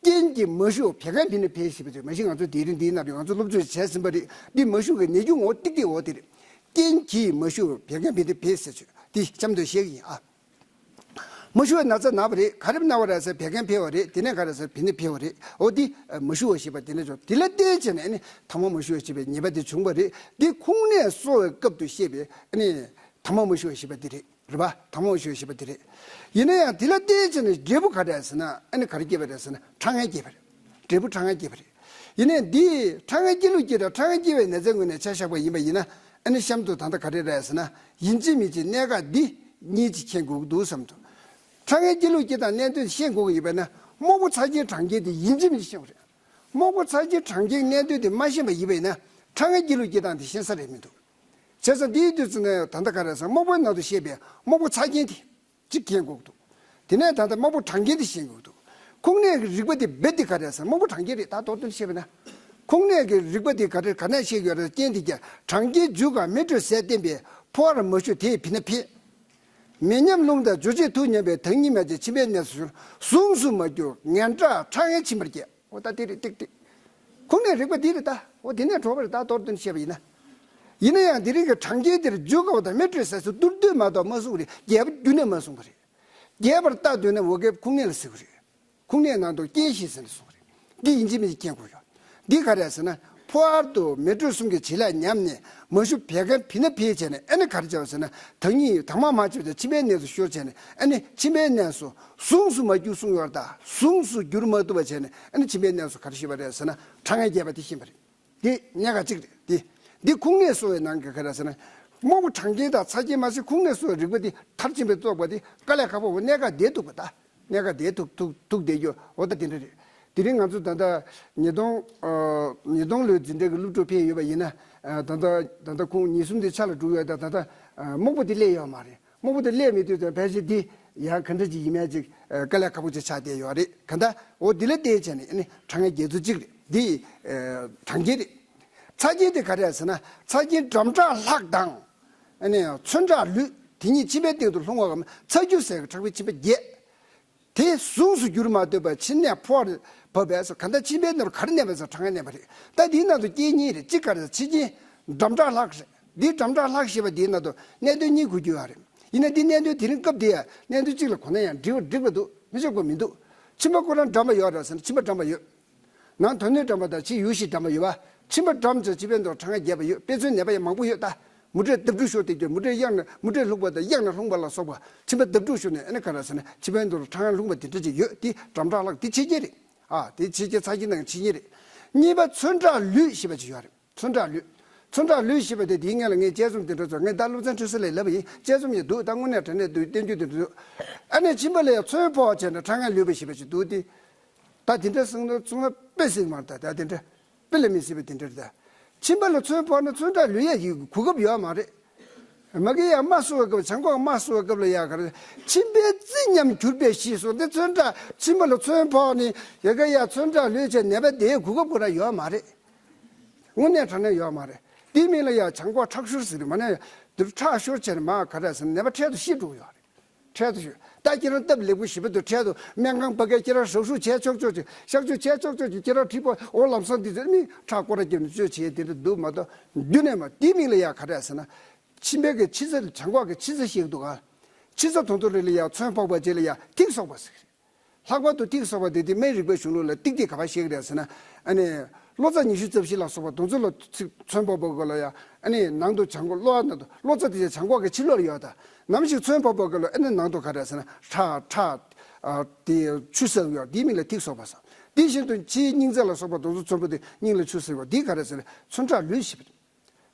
རྐྱེན་གྱིས་མ་ཞུ་བ་བད་ཀན་འཕེལ་ནས་འཕེལ་ཞེས་པ་དེ་མ་གཞི་ང་ཚོ་དེ་རིང་འདིའི་ནང་དུ་ང་ཚོ་སློབ་སྦྱོང་བྱས་ཟིན་པ་རེད། འདི་མ་ཞུ་བའི་ནད་རྒྱུ་ངོ་བོ་ཏིག་ཏིག་འོ་དེ་རེད། རྐྱེན་གྱིས་མ་ཞུ་བའི་བད་ཀན་བི་ནི་ཕེབས་ཟེར་ཆོག་འདི་གཤམ་དུ་བཤད་ཀྱི་ཡིན་ཨ། མ་ཞུ་བའི་ན་ཚ་ན་བ་རེད། ག་རེ་ན་བ་རེད་ཟེར་བད་ཀན་ཕེབས་པ་རེད། དེ་ནས་ག་རེ་ཟེར་བི་ནི་ཕེབས་པ་རེད། འོ་འདི་མ་ཞུ་བ་ཞེས་པ་དེ་ནས་བྱུང་། དེ་ལ་བརྟེན་བྱས་ནས་ཨ་ནི་དྭངས་མ་མ་ཞུ་བ་ཞེས་པའི་ཉེས་པ་དེ་བྱུང་བ་རེད། འདི་ཁུངས་སྣེ་གསོ་བའི་སྐབས་སུ་བཤད་པའི་ཨ་ནི་དྭངས་མ་མ་ཞུ་བ་ཞེས་པ་དེ་རེད། རེད་པ། དྭངས་མ་མ་ཞུ་བ་ཞེས་པ་དེ་རེད། ཡིན་ན་ཡང་དེ་ལ་བརྟེན་བྱས་ནས་འབྲས་བུ་ག་རེ་ཟེར་ན་ཨ་ནི་ག་རེ་སྐྱེས་པ་རེད་ཟེར་ན་ཁྲག་ངན་སྐྱེས་པ་རེད། འབྲས་བུ་ཁྲག་ངན་སྐྱེས་པ་རེད། ཡིན་ནའི་འདི་ཁྲག་ངན་སྐྱེ་ལུགས་སྐྱེ་དང་ཁྲག་ངན་སྐྱེ་བའི་ན་ཚའི་ངོས་ནས་ཆ་བཞག་པ་ཡིན་པ་ཡིན་ན་ཨ་ནི་གཤམ་དུ་ད་ལྟ་ག་རེ་རེད་ཟེར་ན་ཡིན་གཅིག་མིན་གཅིག་གནད་འགག་འདི་གཉིས་ཅིག་མཁྱེན་དགོས་ཀྱི་འདུག་བསམ་འདུག་ཁྲག་ངན་སྐྱེ་ལུགས་སྐྱེ་དང་གནད་དོན་ཤེས་དགོས་ཀྱི་ཡོད་པ་ན་རྨོག་པོ་ཚ་རྐྱེན་གྲང་རྐྱེན་དེ་ཡིན་གཅིག་མིན་གཅིག་ཤེས་དགོས་རེད། རྨོག་པོ་ཚ་རྐྱེན་གྲང་རྐྱེན་གནད་དོན་དེ་མ་ཤེས་པ་ཡིན་པ་ཡིན་ན་ཁྲག་ངན་སྐྱེ་ལུགས་སྐྱེ་སྟངས་དེ་ཤེས་ས་རེད་མི་འདུག་བྱས་ཙང་འདིའི་དུས་ཚོད་ནས་ད་ལྟ་ག་རེ་ཟེར་རྨོག་པོའི་ནང་དུ་བཤད་པའི་རྨོག་པོ་ཚ་རྐྱེན་དེ་གཅིག་མཁྱེན་དགོས་འདུག་དེ་ནས་ད་ལྟ་རྨོག་པོ་གྲང་རྐྱེན་དེ་ཤེས་དགོས་འདུག་ཁུངས་སྣེ་གི་རིག་པ་དེ་རྦད་དེ་ག་རེ་ཟེར་རྨོག་པོ་གྲང་རྐྱེན་རེད། ད་མདོར་བསྡུས་བཤད་པ་ན། ཁུངས་སྣེ་གི་རིག་པ་དེ་ག་རེ་ག་ནས་ཤེས་ཡོད་རེད། རྐྱེན་དེ་ཀྱང་གྲང་རྐྱེན་རྒྱུ་ག་མེ་དྲོད་ཟས་བསྟེན་པས་ཕོ་བར་མ་ཞུ་དེས་བི་ན་ཕེབས། མེ་མཉམ་རླུང་དང་འཇུ་བྱེད་དུག་མཉམ་པས་དྭངས་སྙིགས་མ་བྱེད་མཆིན་པའི་གནས་སུ་ཤོར། ཟུངས་སུ་མ་གྱུར་ངན་ཁྲག་ཁྲག་ངན་མཆིན་པར་སྐྱེ། འོ་ད་དེ་རེད་ཏིག་ཏིག་ཁུངས་སྣེ་རིག་པ་འདི་རེད་ད། འོ་དེ་ནས་གྲོལ་བ་རེད་ད། མདོར་བསྡུས་བཤད་པ་ཡིན་ན། ཡིན་ན་ཡང་དེ་རིང་གི་གྲངས་ཀའི་འདིར་རྒྱུ་སྐབས་དང་མེ་དྲོད་ཟས་སུ་བསྡུར་དུས་མ་གཏོགས་མ་གསུངས་པ་རེད། རྒྱས་པ་རྒྱུ་ནས་མ་གསུངས་པ་རེད། རྒྱས་པར་བལྟ་འདོད་ན་འོ་སྐབས་ཁུངས་སྣེ་ལ་གཟིགས་པ་རེད། ཁུངས་སྣེའི་ནང་དུ་རྐྱེན་བཞི་ཟེར་ནས་གསུངས་པ་རེད། འདི་ཡིན་གཅིག་མིན་གཅིག་མཁྱེན་དགོས་ཡོད། འདི་ག་རེ་ཟེར་ན་ཕོ་བར་དུ་མེ་དྲོད་གསུམ་གྱི་བྱེད་ལས་ཉམས་ནས་མ་ཞུ་བད་ཀན་བི་ན་ཕེབས་བྱས་ནས་ཨ་ནི་ག་རེ་བྱས་པ་ཟེར་ན་དྭངས་སྙིགས་དྭངས་མ་མ་བྱེད་དེ་མཆིན་པའི་གནས་སུ་ཤོར་བྱས་ནས་ཨ་ནི་མཆིན་པའི་གནས་སུ་ཟུངས་སུ་མ་གྱུར་གསུངས་ཡོད་རེད་ད། ཟུངས་སུ་འགྱུར་མ་ཐུབ་པ་བྱས་ནས་ཨ་ནི་མཆིན་པའི་གནས་སུ་ག་རེ་ཤེས་པ་རེད་ཟེར་ན་ཁྲག་ངན་རྒྱས་པ་དེ་ཤེས་པ་རེད། འདི་གནད་འགག་གཅིག་རེད། འདི་འདི་ཁུངས་སྣེ་གསོ་བའི་ནང་གི་ག་རེ་ཟེར་ན། རྨོག་པོ་གྲང་རྐྱེན་དང་ཚ་རྐྱེན་མ་ཟད་ཁུངས་སྣེ་གསོ་བའི་རིག་པ་འདི་མཐར་ཕྱིན་པའི་བཙོག་པ་འདི་དཀའ་ལས་ཁག་པོ་འོ་གནད་འགག་བསྡད་འདུག་པ་ད། གནད་འགག་བསྡད་ཐུག་ཐུག་ཐུག་བསྡད་རྒྱུ་འོ་ད་དེ་འདྲ་རེད། དེ་རིང་ང་ཚོ་ད་ལྟ་ཉིས་སྟོང་ཨ་ཉིས་སྟོང་ལོའི་འཛིན་གྲྭ་གི་སློབ་ཕྲུག་ཕེབས་ཡོད་པ་ཡིན་ན་ཨ་ད་ལྟ་ད་ལྟ་ཁོང་ཉིན་གསུམ་དེ་ཆ་ལ་འགྲོ་ཡོད་ད། ད་ལྟ་ཨ་རྨོག་པོ་དེ་སླེབས་ཡོད་མ་རེད། རྨོག་པོ་དེ་སླེབས་མེད་དུས་ཙང་ཕལ་ཆེར་འདི་ཡང་ག་འདྲ་ཅིག་ཡིན་མིན་ཅིག་ཨ་དཀའ་ལས་ཁག་པོ་ཅིག་ཆགས་བསྡད་ཡོད་རེད། གང་ལྟར་འོ་འདི་ལ་བརྟེན་བྱས་ནས་ཨ་ནི་ཁྲག་ངན་རྒྱས་ཚུལ་གཅིག་རེད། འདི་ཨ་གྲངས་ཀྱི་རེད། ཚ་རྐྱེན་དེ་ག་རེ་ཟེར་ན་ཚ་རྐྱེན་འགྲམ་ཁྲག་ལྷག་དང་། ཨ་ནི་ཚོན་ཁྲག་ལུད་དེ་གཉིས་མཆིན་པའི་སྟེང་དུ་ལྷུང་བ་གམ་ཚ་རྒྱུ་ཟས་ཀྱི་ཁྲག་པའི་མཆིན་པ་རྒྱས། དེ་ཟུངས་སུ་འགྱུར་མ་ཐུབ་པར་མཆིན་ནད་ཕོ་བར་བབས་པས་སོ། གང་ལྟར་མཆིན་པའི་ནང་ག་རེ་གནས་པ་ཟེར་ཁྲག་ངན་གནས་པ་རེད། ད་འདིའི་ནང་དུ་རྐྱེན་གཉིས་རེད། གཅིག་ག་རེ་ཟེར་ཕྱི་རྐྱེན་འགྲམ་ཁྲག་ལྷག་རེད། འདིའི་འགྲམ་ཁྲག་ལྷག་ཞེས་པ་འདིའི་ནང་དུ་གནད་དོན་གཉིས་འགོད་རྒྱུ་ཡོད་རེད། ཡིན་ན་འདི་གནད་དོན་དེ་རིང་སྐབས་འདི་ཡང་གནད་དོན་གཅིག་ལ་གོ་ན་ཡང་འགྲིག་པ་འགྲིག་པ་འདུག་མི་ཆོག་པ་མི་འདུག་མཆིན་པ་ཁོ་རང་འགྲམ་པ་ཡོད་རེད་ཟེར་ན་མཆིན་པ་འགྲམ་པ་ཡོད། ནང་དོན་སྣོད་འགྲམ་པ་དང་ཕྱི་ཡུལ་ཤེས་འགྲམ་པ་ཡོད་པ། མཆིན་པ་འགྲམ་ཚོ་མཆིན་པའི་ནང་དུ་ཁྲག་ངན་རྒྱས་པ་ཡོད། དཔེ་མཚོན་ནད་པ་ཡང་མང་པོ་ཡོད་ད། མུ་འབྲས་ལྡབ་འགྲོ་ཤོར་ཏེ་ཀྱང་མུ་འབྲས་གཡང་ནས་མུ་འབྲས་ལྷུང་བ་དང་གཡང་ནས་ལྷུང་བ་ལ་སོགས་པ་མཆིན་པ་ལྡབ་འགྲོ་ཤོར་ནས་ཨ་ནི་ག་རེ་ཟེར་ན་མཆིན་པའི་ནང་དུ་ཁྲག་ངན་ལྷུང་བ་དེ་འདྲ་ཅིག་ཡོད། དེ་འགྲམ་ཁྲག་ལྷག་དེ་ཕྱི་རྐྱེན་རེད། ཨ་དེ་ཕྱི་རྐྱེན་ཚ་རྐྱེན་དང་ཕྱི་རྐྱེན་རེད། གཉིས་པ་ཚོན་ཁྲག་ལུད་ཞེས་པ་ཅིག་ཡོད་རེད། ཚོན་ཁྲག་ལུད། ཚོན་ཁྲག་ལུད་ཞེས་པ་དེ་དེའི་སྔོན་ལ་ངས་དཔྱད་རྩོམ་དེ་འདྲ་ཚོ་ངས་ད་སློབ་ཚན་ཁྲིད་ས་ལས་ལབ་པ་ཡིན། དཔྱད་རྩོམ་ཡང་འདུག་ད་དངོས་གནས་དྲང་གནས་འདུག་བསྟན་རྒྱུ་དེ་འདྲ་འདུག་ཨ་ནི་མཆིན་པ་ལ་ཡང་ཚོན་ཕོག་བྱས་ནས་ཁྲག་ངན་ལུད་པ་ཞེས་པ་ཅིག་འདུག་སྟེ། ད་དེ་འདྲ་གསུངས་ན་གསུངས་ན་དཔེ་སྲིད་མ་རེད། ད་ད་དེ་འདྲ་དཔེ་ལ་མི་སྲིད་པ་དེ་འདྲ་རེད། ད་མཆིན་པ་ལ་ཚོན་ཕོག་ན་ཚོན་ཁྲག་ལུད་ཡ་ཡི་གོ་སྐབས་ཡོད་མ་རེད། མ་གི་ཡ་རྨ་གསོ་བའི་སྐབས་བྱང་ཁོག་རྨ་གསོ་བའི་སྐབས་ལ་ཡ་ག་རེ་མཆིན་པའི་རྩི་ཉམས་གྱུར་པའི་གཞི་སོགས་འདི་ཚོན་ཁྲག་མཆིན་པ་ལ་ཚོན་ཕོག་ནས་ཡ་ག་ཡ་ཚོན་ཁྲག་ལུད་བྱས་ནད་པ་དེའི་གོ་སྐབས་ཁོ་རང་ཡོད་མ་རེད། དངོས་གནས་དྲང་གནས་ཡོད་མ་རེད། དེའི་མིང་ལ་ཡ་བྱང་ཁོག་ཁྲག་ཤོར་ཟེར་གི་མ་ནས་འདིར་ཁྲག་ཤོར་བྱས་ནས་མ་ག་རེ་ཟེར་ན་ནད་པ་འཕྲལ་དུ་ཤི་འགྲོ་གི་ཡོད་རེད། འཕྲལ་དུ་ཤི། ད་ཁྱེད་རང་སྟབས་ལེགས་པོ་ཞེ་པོ་འདུག་འཕྲལ་དུ་སྨན་ཁང་ཕ་གིར་ཁྱེད་རང་ཟ་ཤུགས་བྱས་ཆོག་ཆོག་ཅིག་གཤག་བཅོས་བྱས་ཆོག་ཆོག་ཅིག་ཁྱེད་རང་འགྲིག་པ་འོ་ལམ་སང་འདི་ཚོ་ནི་ཁྲག་སྐོར་ར་བརྒྱབ་ནས་བཅོས་བྱས་དེ་འདྲ་འདུག་མ་གཏོགས་རྒྱུན་ནས་མ། དེའི་མིང་ལ་ཡ་ག་རེ་ཟེར་ན། མཆིན་པའི་གི་ཕྱི་རྩ་བྱང་ཁོག་གི་ཕྱི་རྩ་ཤེས་ཀྱི་འདུག་ག་ཕྱི་རྩ་དེ་ཚོ་རེ་ལ་ཡ་ཚོན་ཕོག་པ་བྱས་ལ་ཡ་ཐིག་གསོག་པ་ཟེར། ལྷག་པར་དུ་ཐིག་གསོག་པ་དེ་དེ་སྨན་རིག་པའི་གཞུང་ལུགས་ལ་ཏིག་ཏིག་ག་པར་བཤད་ཀྱི་རེད་ཟེར་ན། ཨ་ནི། གློ་ཚད་ཉི་ཤུ་རྩ་བཞི་ལ་སོགས་པ་དེ་ཚོ་ལ་ཚིག་ཚོན་པོ་པོ་ག་ལ་ཡ། ཨ་ནི་ནང་དུ་བྱང་ཁོག་གློ་བ་ནང་དུ་གློ་ཚད་དེ་བྱང་ཁོག་གི་ཕྱི་ལོགས་ལ་ཡོད་ད། ནམ་ཞིག་ཚོན་པོ་པོ་ག་ལ་ཨ་ནི་ནང་དུ་ག་རེ་ཟེར་ན་ཁྲག་ཁྲག་ཨ་དེ་ཆུ་ཟེར་ཡོད་དེའི་མིང་ལ་ཐིག་གསོག་པ་ཟེར། དེ་བཞིན་དུ་ཕྱིའི་སྙིང་རྩ་ལ་སོགས་པ་དེ་ཚོ་ཚོན་པོ་དེ་སྙིང་ལ་ཆུ་ཟེར་ཡོད་དེ་ག་རེ་ཟེར་ན་ཚོན་ཁྲག་ལུད་ཞེས་པ་རེད།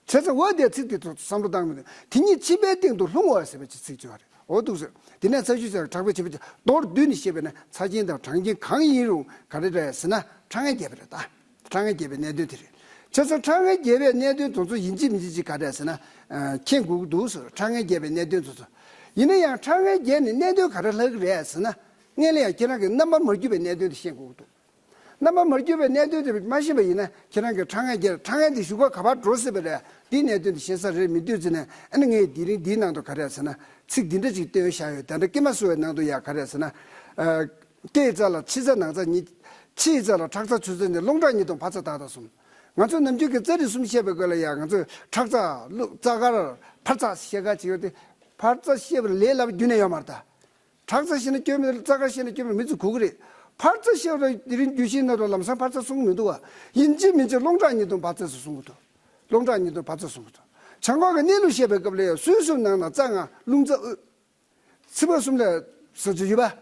བྱས་ཙང་འོ་དེ་ཚིག་དེ་ཚོ་བསམ་བློ་བཏང་མི་འདུག་དེ་ཉིད་མཆིན་པའི་སྟེང་དུ་ལྷུང་བ་ཟེར་བའི་ཚིག་ཅིག་ཡོད་རེད། འོ་འདུག་ཟེར། དེ་ནས་ཚ་ཤུ་ཟེར་ཁྲག་པའི་བྱེད་པོ་ཅིག་མདོར་བསྡུས་ནས་བཤད་པས་ན་ཚ་རྐྱེན་དང་གྲང་རྐྱེན་གང་ཡིན་རུང་ག་རེ་རེད་ཟེར་ན་ཁྲག་ངན་རྒྱས་པ་རེད་ད། ཁྲག་ངན་རྒྱས་པའི་གནད་དོན་དེ་རེད། བྱས་ཙང་ཁྲག་ངན་རྒྱས་པའི་གནད་དོན་དེ་ཚོ་ཡིན་གཅིག་མིན་གཅིག་ག་རེ་ཟེར་ན། མཁྱེན་དགོས་ཀྱི་འདུག་ཟེར། ཁྲག་ངན་རྒྱས་པའི་གནད་དོན་དེ་ཚོ། ཡིན་ན་ཡང་ཁྲག་ངན་རྒྱས་ནས་གནད་དོན་ག་རེ་ལྷག་གི་རེད་ཟེར་ན། སྔོན་ལ་ཡང་ཁྱེད་རང་གི་རྣམ་པར་མ་གྱུར་པའི་གནད་དོན་དེ་ཤེས་དགོས་ཀྱི་འདུག་རྣམ་པར་མ་གྱུར་པའི་གནད་དོན་དེ་མ་ཤེས་པ་ཡིན་ན་ཁྱེད་རང་གིས་ཁྲག་ངན་རྒྱས། ཁྲག་ངན་དེ་གཞུག་གུ་ག་པར་འགྲོ་སྲིད་པ་རེད། འདིའི་གནད་དོན་དེ་ཤེས་ས་རེད་མི་འདུག་ཟེར་ནས་ཨ་ནི་ངས་དེ་རིང་འདིའི་ནང་དུ་ག་རེ་ཟེར་ན་ཚིག་འདི་འདྲ་ཅིག་བཏོན་བཞག་ཡོད། ད་ལྟ་སྐྱེས་མ་གསོ་བའི་ནང་དུ་ཡང་ག་རེ་ཟེར་ན། ཨ། སྐེ་ཡི་རྩ་ལ་ཕྱི་རྩ་ནང་རྩ་གཉིས། ཕྱི་ཡི་རྩ་ལ་ཁྲག་རྩ་ཆུ་རྩ་གཉིས། རླུང་ཁྲག་གཉིས་དང་ཕར་རྩ་དག་དང་གསུམ། ང་ཚོ་ནམ་རྒྱུན་གྱི་ཙ་རི་གསུམ་བཤད་པའི་སྐོར་ལ་ཡང་ང་ཚོས་ཁྲག་རྩ། ཀླུ་རྩ་དཀར་འཕར་རྩ་བཤད་ཁ་ཅིག་ཡོད་དེ། འཕར་རྩ་བཤད་པར་ལས་སླ་པོ་རྒྱུན་ནས་ཡོད་མ་རེད་ད། ཁྲག་རྩ་བཤད་ན་སྐྱོན་མེད། རྩ་དཀར་བཤད་ན་སྐྱོན་མེད། མི་ཚོས་གོ་གི་རེད། འཕར་རྩ་བཤད་པ་དེ་རིང་རྒྱུད་བཞིའི་ནང་དུ་ལམ་སང་འཕར་རྩ་གསུང་གི་མི་འདུག་བ། ཡིན་གཅིག་མིན་གཅིག་རླུང་ཁྲག་གཉིས་སྟོང་འཕར་རྩ་སུ་གསུང་གི་འདུག་རླུང་ཁྲག་གཉིས་སྟོང་འཕར་རྩ་གསུང་གི་འདུག་བྱང་ཁོག་གི་གནས་ལུགས་བཤད་པའི་སྐབས་ལ་ཡང་ཟུར་གསུམ་ནང་ན་རྩ་ལྔ་རླུང་རྩ་དབུས། ཚིགས་པ་གསུམ་ལ་ཟེར་གྱི་ཡོད་པ།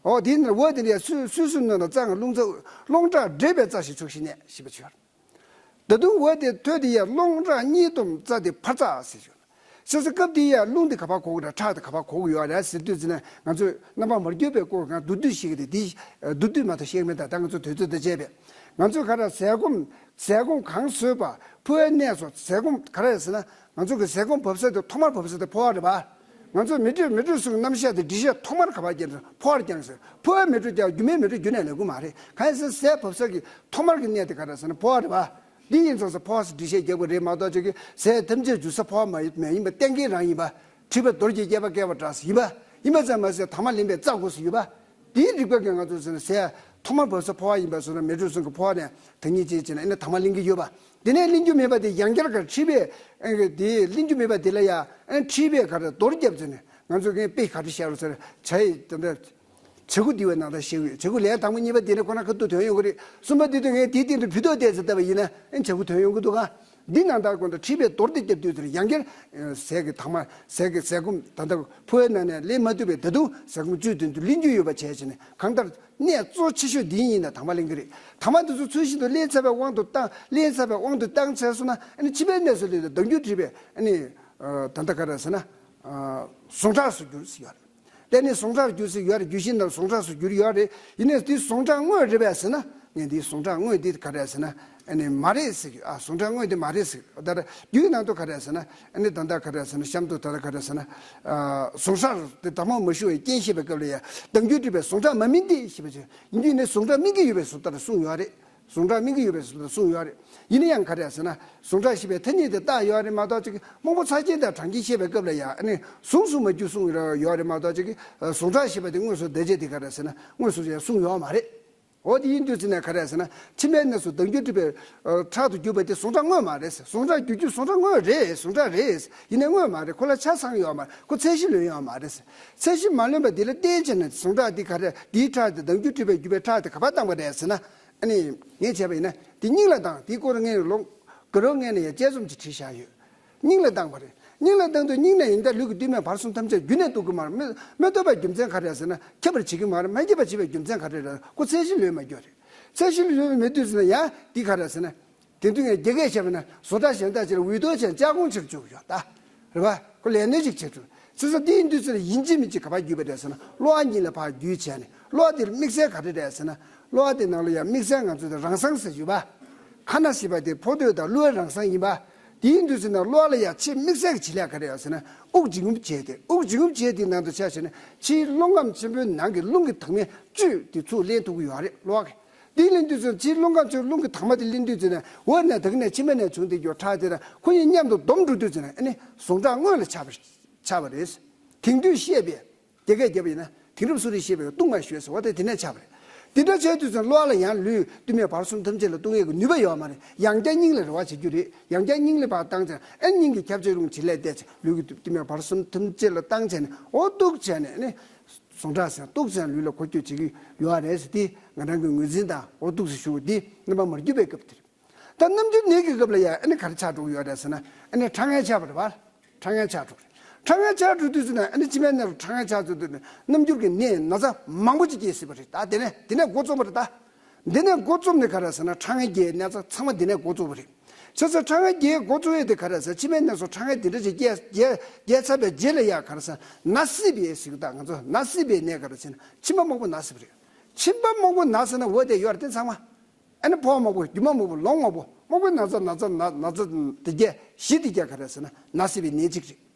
འོ་དེའི་ནང་འོ་དེ་ནས་ཟུར་ཟུར་གསུམ་ནང་ན་རྩ་ལྔ་རླུང་རྩ་དབུས། རླུང་ཁྲག་འདྲེས་པའི་རྩ་ཞིག་ཚུགས་ཤིག་གནས་ཞེས་པ་ཅིག་ཡོད། ད་དུང་འོ་དེ་ཐོས་དེ་ཡང་རླུང་ཁྲག་གཉིས་སྟོང་རྩ་དེ་འཕར་རྩ་ཟེར་གྱི་ཡོད། སོ་སོ་སྐབས་དེ་ཡང་རླུང་དེ་ག་པར་གོ་གི་རེད། ཁྲག་དེ་ག་པར་གོ་གི་ཡོད་རེད་ཟེར་དུས་ཙམ་ནས་ང་ཚོས་རྣམ་པ་མ་གྱུར་པའི་སྐོར་གང་མདོར་བསྡུས་ཤིག་གི་དེ་དེ་མདོར་བསྡུས་མ་གཏོགས་ཤེས་མེད། ད་ལྟ་ང་ཚོ་དུས་ཚོད་དེ་བྱས་པས་ང་ཚོས་ག་རེ་ཟས་སྐོམ། ཟས་སྐོམ་གང་ཟོས་པ། ཕོ་བའི་གནས་སུ་ཟས་སྐོམ་ག་རེ་ཟེར་ན། ང་ཚོ་གི་ཟས་སྐོམ་བབས་ས་དེ་ཐོག་མར་བབས་ས་དེ་ཕོ་བ་རེད་པ། ང་ཚོ་མེ་དྲོད་མེ་དྲོད་གསུམ་རྣམ་གཞག་དེ་འགྲེལ་བཤད་ཐོག་མར་ག་པར་བརྒྱབ་ན་ཕོ་བར་བརྒྱབ་ཟེར། ཕོ་བའི་མེ་དྲོད་ཀྱང་རྒྱུ་མའི་མེ་དྲོད་རྒྱུན་ནས་ལེན་གྱི་མ་རེད། གང་ཡིན་ཟེར་ན་ཟས་བབས་ས་གི་ཐོག་མར་གྱི་གནས་དེ་ག་རེ་ཟེར་ན་ཕོ་བ་རེད་པ། འདི་ཡིན་ཙང་ཟེར་ཕོ་བ་ཟེར་འགྲེལ་བཤད་རྒྱག་དགོས་རེད་མ་གཏོགས་ཅིག་གི་ཟས་ཐམས་ཅད་འཇུ་ས་ཕོ་བ་མ་ཡིན་པ་གཏན་འཁེལ་རང་ཡིན་པ། མཁྲིས་པའི་རྡོ་རྗེ་སྐྱེས་པ་བསྐལ་པ་འགྲོ་ཟེར་ཡིན་པ། ཡིན་པ་ཙམ་མ་ཟད་དྭངས་མ་ལེན་པའི་རྩ་དགོས་ཟེར་ཡོད་པ། དེའི་རིགས་པ་གིས་ང་ཚོ་ཟེར་ན་ཟས་ཐོག་མར་བབས་ས་ཕོ་བ་ཡིན་པ་སོང་ན་མེ་དྲོད་གསུམ་གྱི་ཕོ་བ་ནས་ད་ཉིད་ཅེས་བྱས་ན་ཨ་ནི་དྭངས་མ་ལེན་གྱི་ཡོད་པ། དེ་ནས་ལེན་རྒྱུ་མེད་པ་དེ་ཡང་བསྐྱར་ག་མཁྲིས་པས་ཨ་ནི་དེ་ལེན་རྒྱུ་མེད་པ་དེ་ལ་ཡང་ཨ་ནི་མཁྲིས་པས་ག་རེ་རྡོར་བརྒྱབ་ཟེར་ནས་ང་ཚོ་གིས་དཔེ་ག་རེ་བཤད་རོགས་ཟེར་བྱ་ཡི་དེ་འདྲ། བྱ་རྒོད་འདི་བའི་ནང་ལྟར་བཤད་ཀྱི་ཡོད། བྱ་རྒོད་ལན་དང་པོ་གཉིས་པ་དེ་ནས་ཁོ་ན་ཁ་ཐུག་དོན་ཡོང་གི་རེད། གསུམ་པ་དེ་དུས་ངས་དེའི་སྟེང་དུ་བུད་ཐོག་བལྟས་ཟེར་བལྟས་པ་ཡིན་ན་ཨ་ནི་བྱ་རྒོད་དོན་ཡོང་གི་འདུག་ག་འདི་ནང་ལྟར་དགོངས་དག་མཁྲིས་པས་རྡོར་དེ་བརྒྱབ་དུས་ཟེར་ཡང་བསྐྱར་ཟས་ཀྱི་དྭངས་མ་ཟས་ཀྱི་ཟས་སྐོམ་ད་ལྟ་ཕོ་བའི་ནང་ནས་ལེན་མ་ཐུབ་པའི་ད་དུང་ཟས་སྐོམ་བཅུད་དོན་དུ་ལེན་རྒྱུ་ཡོད་པ་བྱས་བྱས་ནས་གང་ལྟར་གནས་གཙོ་ཆེ་ཤོས་འདི་ཡིན་ན་དྭངས་མ་ལེན་གྱི་རེད། དྭངས་མ་འདི་ཚོ་ཚུལ་བཞིན་དུ་ལེན་ཚར་བའི་དབང་དུ་བཏང་ལེན་ཚར་བའི་དབང་དུ་བཏང་ཚར་སོང་ན་ཨ་ནི་མཁྲིས་པའི་གནས་སུ་ལུས་ཏེ་ལྡང་རྒྱུ་མཁྲིས་པས་ཨ་ནི་ད་ལྟ་ག་རེ་ཟེར་ན་ཟུངས་ཁྲག་སུ་འགྱུར་ཟེར་ཡོད་རེད། དེ་ནི་ཟུངས་ཁྲག་འགྱུར་སྲིད་ཡོད་རེད། རྒྱུད་བཞི་ནང་ཟུངས་ཁྲག་སུ་འགྱུར་ཡོད་རེད། ཡིན་ནའི་འདི་ཟུངས་ཁྲག་དངོས་རེད་པས་ཟེར་ན་ངས་འདི་ཟུངས་ཁྲག་དངོས་འདི་ག་རེ་ཟེར་ན་ཨ་ནི་མ་རེད་ཟེར་གི། ཨ་ཟུངས་ཁྲག་དངོས་འདི་མ་རེད་ཟེར་གི། ད་ལྟ་རྒྱུད་ནང་དུ་ག་རེ་ཟེར་ན་ཨ་ནི་ད་ལྟ་ག་རེ་ཟེར་ན་གཤམ་དུ་ད་ལྟ་ག་རེ་ཟེར་ན་ཨ་ཟུངས་ཁྲག་དེ་དྭངས་མ་མ་ཞུ་བའི་རྐྱེན་བཤད་པའི་སྐབས་ལ་ཡང་ལྡང་རྒྱུ་མཁྲིས་པས་ཟུངས་ཁྲག་མ་སྨིན་ཏེ་ཞེས་པ་ཅིག་ཡིན་རྒྱུ་ནི་ཟུངས་ཁྲག་སྨིན་གྱི་ཡོད་པའི་བཟོ་ལྟར་གསུངས་ཡོད་རེད། ཟུངས་ཁྲག་སྨིན་གྱི་ཡོད་པའི་བཟོ་ལྟར་གསུངས་ཡོད་རེད། ཡིན་ན་ཡང་ག་རེ་ཟེར་ན་ཟུངས་ཁྲག་ཞེས་པའི་ཐ་སྙད་དེ་བཏགས་ཡོད་རེད་མ་གཏོགས་ཅིག་རྨོངས་པ་ཚ་གྱང་དང་གྲང་གྱང་བཤད་པའི་སྐབས་ལ་ཡང་ཨ་ནི་ཟུངས་སུ་མ་གྱུར་གསུངས་ཡོད་རེད་མ་གཏོགས་ཅིག་ཟུངས་ཁྲག་ཞེས་པ་དེ་དངོས་སུ་འདས་རྗེས་དེ་ག་རེ་ཟེར་ན་དངོས་སུ་ཡང་གསུངས་ཡོད་མ་རེད། འོ་དེ་ཡིན་དུས་ཟེར་ན་ག་རེ་ཟེར་ན་མཁྲིས་པའི་གནས་སུ་ལྡང་རྒྱུ་མཁྲིས་པས་ཁྲག་ཏུ་གྱུར་པ་དེ་ཟུངས་ཁྲག་དངོས་མ་རེད་ཟེར། ཟུངས་ཁྲག་གྱུར་རྒྱུ་ཟུངས་ཁྲག་དངོས་རེད། ཟུངས་ཁྲག་རེད། ཡིན་ནའི་དངོས་མ་རེད། ཁོ་ལ་ཆ་ཚང་ཡོད་མ་རེད། ཁོ་ཚད་གཞི་ལོན་ཡོད་མ་རེད་ཟེར། ཚད་གཞི་མ་ལོན་པ་དེ་ལ་བརྟེན་བྱས་ནས་ཟུངས་ཁྲག་འདི་ག་རེ་འདིའི་ཁྲག་དེ་ལྡང་རྒྱུ་མཁྲིས་པས་གྱུར་པའི་ཁྲག་དེ་ག་པར་བཏང་པ་རེད་ཟེར་ན། ཨ་ནི་ངས་བྱས་པ་ཡིན་ན་དེ་སྙིང་ལ་བཏང་། དེའི་སྐོར་ངས་ལོ་དགའ་རབ་ངས་ནས་ཡང་དཔྱད་རྩོམ་ཅིག་བྲིས་བཞག་ཡོད། སྙིང་ལ་བཏང་བ་རེད། སྙིང་ལ་བཏང་དུས་སྙིང་ནས་ཡིན་ད་ལུས་ཀྱི་སྟོད་སྨད་བར་གསུམ་ཐམས་ཅད་རྒྱུན་ནས་ལྟོགས་ཀྱི་མ་རེད། མི་མི་ལྟོགས་པའི་རྒྱུ་མཚན་ག་རེ་རེད་ཟེར་ན་ཁྱབ་པར་བྱེད་ཀྱི་མ་རེད། མ་ཁྱབ་པར་བྱེད་པའི་རྒྱུ་མཚན་ག་རེ་རེད། ཁོ་ཚད་གཞི་ལོན་མ་གྱུར་རེད། ཚད་གཞི་ལོན་མེད་དུས་ཟེར་ན་ཡང་འདི་ག་རེ་ཟེར་ན། དེ་དུས་ངས་རྒྱ་སྐད་བཤད་པ་ན་བཟོ་ལྟ་གཞན་དག་ཅིག་ལ་འུད་ལྡང་བྱས་ལྕགས་གོང་ཆེར་བཅུག་ཡོད་ད། རེད་བ། ཁོ་ལས་སྣོན་ཅིག་བྱེད་ཐུབ། ཚེ་ས་དེ་ཡིན་དུས་ཚེ་ལ་ཡིན་གཅིག་མིན་གཅིག་ག་པར་བརྒྱུད་པ་རེད་ཟེར་ན་གློ་བ་གཉིས་ལ་ཕར་བརྒྱུད་བྱས་ནས་གློ་བ་དེར་དམིགས་བསལ་ག་རེ་རེད་ཟེར་ན་གློ་བ་དེ་ནང་ལ་ཡང་དམིགས་བསལ་ང་ཚོ་དེ་རང་སང་ཟེར་གྱི་ཡོད་པ། ཁ་ན་ཞེས་པ་དེ་ཕོ་ཐོད་དང་གློ་བའི་རང་སང་ཡིན་པ། དེ་ཡིན་དུས་ཚེ་ན་གློ་བ་ལ་ཡང་ཆེས་དམིགས་བསལ་གྱི་བྱེད་ལས་ག་རེ་ཡོད་ཟེར་ན་དབུགས་འབྱིན་རྔུབ་བྱས་ཏེ་དབུགས་འབྱིན་རྔུབ་བྱས་དེ་ནང་དུ་ཆ་བཞག་ན་ཕྱིའི་རླུང་ཁམས་ཆེན་པོའི་ནང་གི་རླུང་གི་དྭངས་མའི་བཅུད་དེ་ཚུར་ལེན་ཐུབ་ཀྱི་ཡོད་རེད་གློ་བ་གིས། དེ་ལེན་དུས་ཚོད་ཕྱིའི་རླུང་ཁམས་ཚོའི་རླུང་གི་དྭངས་མ་དེ་ལེན་དུས་ཚོད་ནས་འོད་ནས་དེ་ནས་མཆིན་པ་ནས་བྱུང་དེ་ཡོད་ཁྲག་དེ་དང་ཁོ་གཉིས་མཉམ་དུ་བསྡོམས་འགྲོ་དུས་ཚོད་ནས་ཨ་ནི་ཟུངས་ཁྲག་དངོས་ལ་ཆགས་པ་ཆགས་པ་རེད། དེང་དུས་བཤད་པའི་རྒྱ་སྐད་རྒྱབ་པ་ཡིན་ན་དེང་རབས་གསོ་རིག་བཤད་པའི་བཏུང་བ་ཞོས་ཟེར་བ་དེ་དེ་ནས་ཆགས་པ་རེད། དེ་འདྲ་བྱས་དུས་ཚོད་གློ་བ་ལ་ཡང་ལུས་སྟོད་སྨད་བར་གསུམ་ཐམས་ཅད་ལ་བཏུང་ཡས་ཀྱི་ནུས་པ་ཡོད་མ་རེད། ཡང་བསྐྱར་སྙིང་ལ་རེ་བ་བྱེད་རྒྱུ་རེད། ཡང་བསྐྱར་སྙིང་ལ་ཕར་བཏང་ཚེ་ཨ་ནི་སྙིང་གི་ཁྱབ་བྱེད་རླུང་བྱེད་ལས་བལྟས་ཚེ་ལུས་ཀྱི་སྟོད་སྨད་བར་གསུམ་ཐམས་ཅད་ལ་བཏང་བྱས་ནས་འོ་གཏུགས་བྱས་ནས་ཨ་ནི། ཟུངས་ཁྲག་ཟེར་གཏུགས་ཟེར་ལུས་ལ་འཁོར་སྐྱོད་བྱེད་ཀྱི་ཡོད་རེད་ཟེར་ཏེ་ང་རང་གི་ངོས་འཛིན་དང་འོ་གཏུགས་ཟེར་ཞུ་བ་འདི་རྣམ་པ་མར་གྱུར་པའི་སྐབས་དེར། ད་རྣམ་འགྱུར་ནད་ཀྱི་སྐབས་ལ་ཡང་ཨ་ནི་ག་རེ་ཆགས་འགྲོ་གི་ཡོད་རེད་ཟེར་ན་ཨ་ནི་ཁྲག་ངན་ཆགས་པ་རེད་བ། ཁྲག་ངན་ཆགས་འགྲོ་གི་རེད། ཁྲག་ངན་ཆགས་འགྲོ་དུས་ཚོད་ན་ཨ་ནི་མཆིན་པའི་ནང་ལ་ཁྲག་ངན་ཆགས་ཚུལ་དུ་རྣམ་འགྱུར་གྱི་ནད་ན་ཚ་མང་པོ་ཅིག་སྐྱེ་སྲིད་པ་རེད། ད་དེ་ནས་དེ་ནས་འགོ་རྩོམ་པ་རེད་ད། འདི་ནས་འགོ་རྩོམ་ནས་ག་རེ་ཟེར་ན་ཁྲག་ངན་རྒྱས་ན་ཚ་ཚང་མ་འདི་ནས་འགོ་རྩོམ་པ་རེད། བྱས་ཙང་ཁྲག་ངན་རྒྱས་འགོ་རྩོམ་ཡས་དེ་ག་རེ་ཟེར་མཆིན་པའི་ནང་སུ་ཁྲག་ངན་འདི་འདྲ་ཅིག་རྒྱས་རྒྱས་རྒྱས་ཚར་བའི་རྗེས་ལ་ཡ་ག་རེ་ཟེར་ན་སྲིད་པའི་ཟེར་གི་ད་ང་ཚོ་ན་སྲིད་པའི་ནད་ག་རེ་ཟེར་ན་མཆིན་པ་མོག་པོ་ན་སྲིད་པ་རེད། མཆིན་པ་མོག་པོ་ན་ཟེར་ན་འོ་དེ་ཡོད་རེད་དེ་ཚང་མ། ཨ་ནི་ཕོ་བ་མོག་པོ་རྒྱུ་མ་མོག་པོ་ལོང་མོག་པོ་མོག་པོའི་ན་ཚ་ན་ཚ་ན་ན་ཚ་དེ་རྒྱས་བཞི་དེ་རྒྱས་ག་རེ་ཟེར་ན་ན་སྲིད་པའི་ནད་གཅིག་རེད།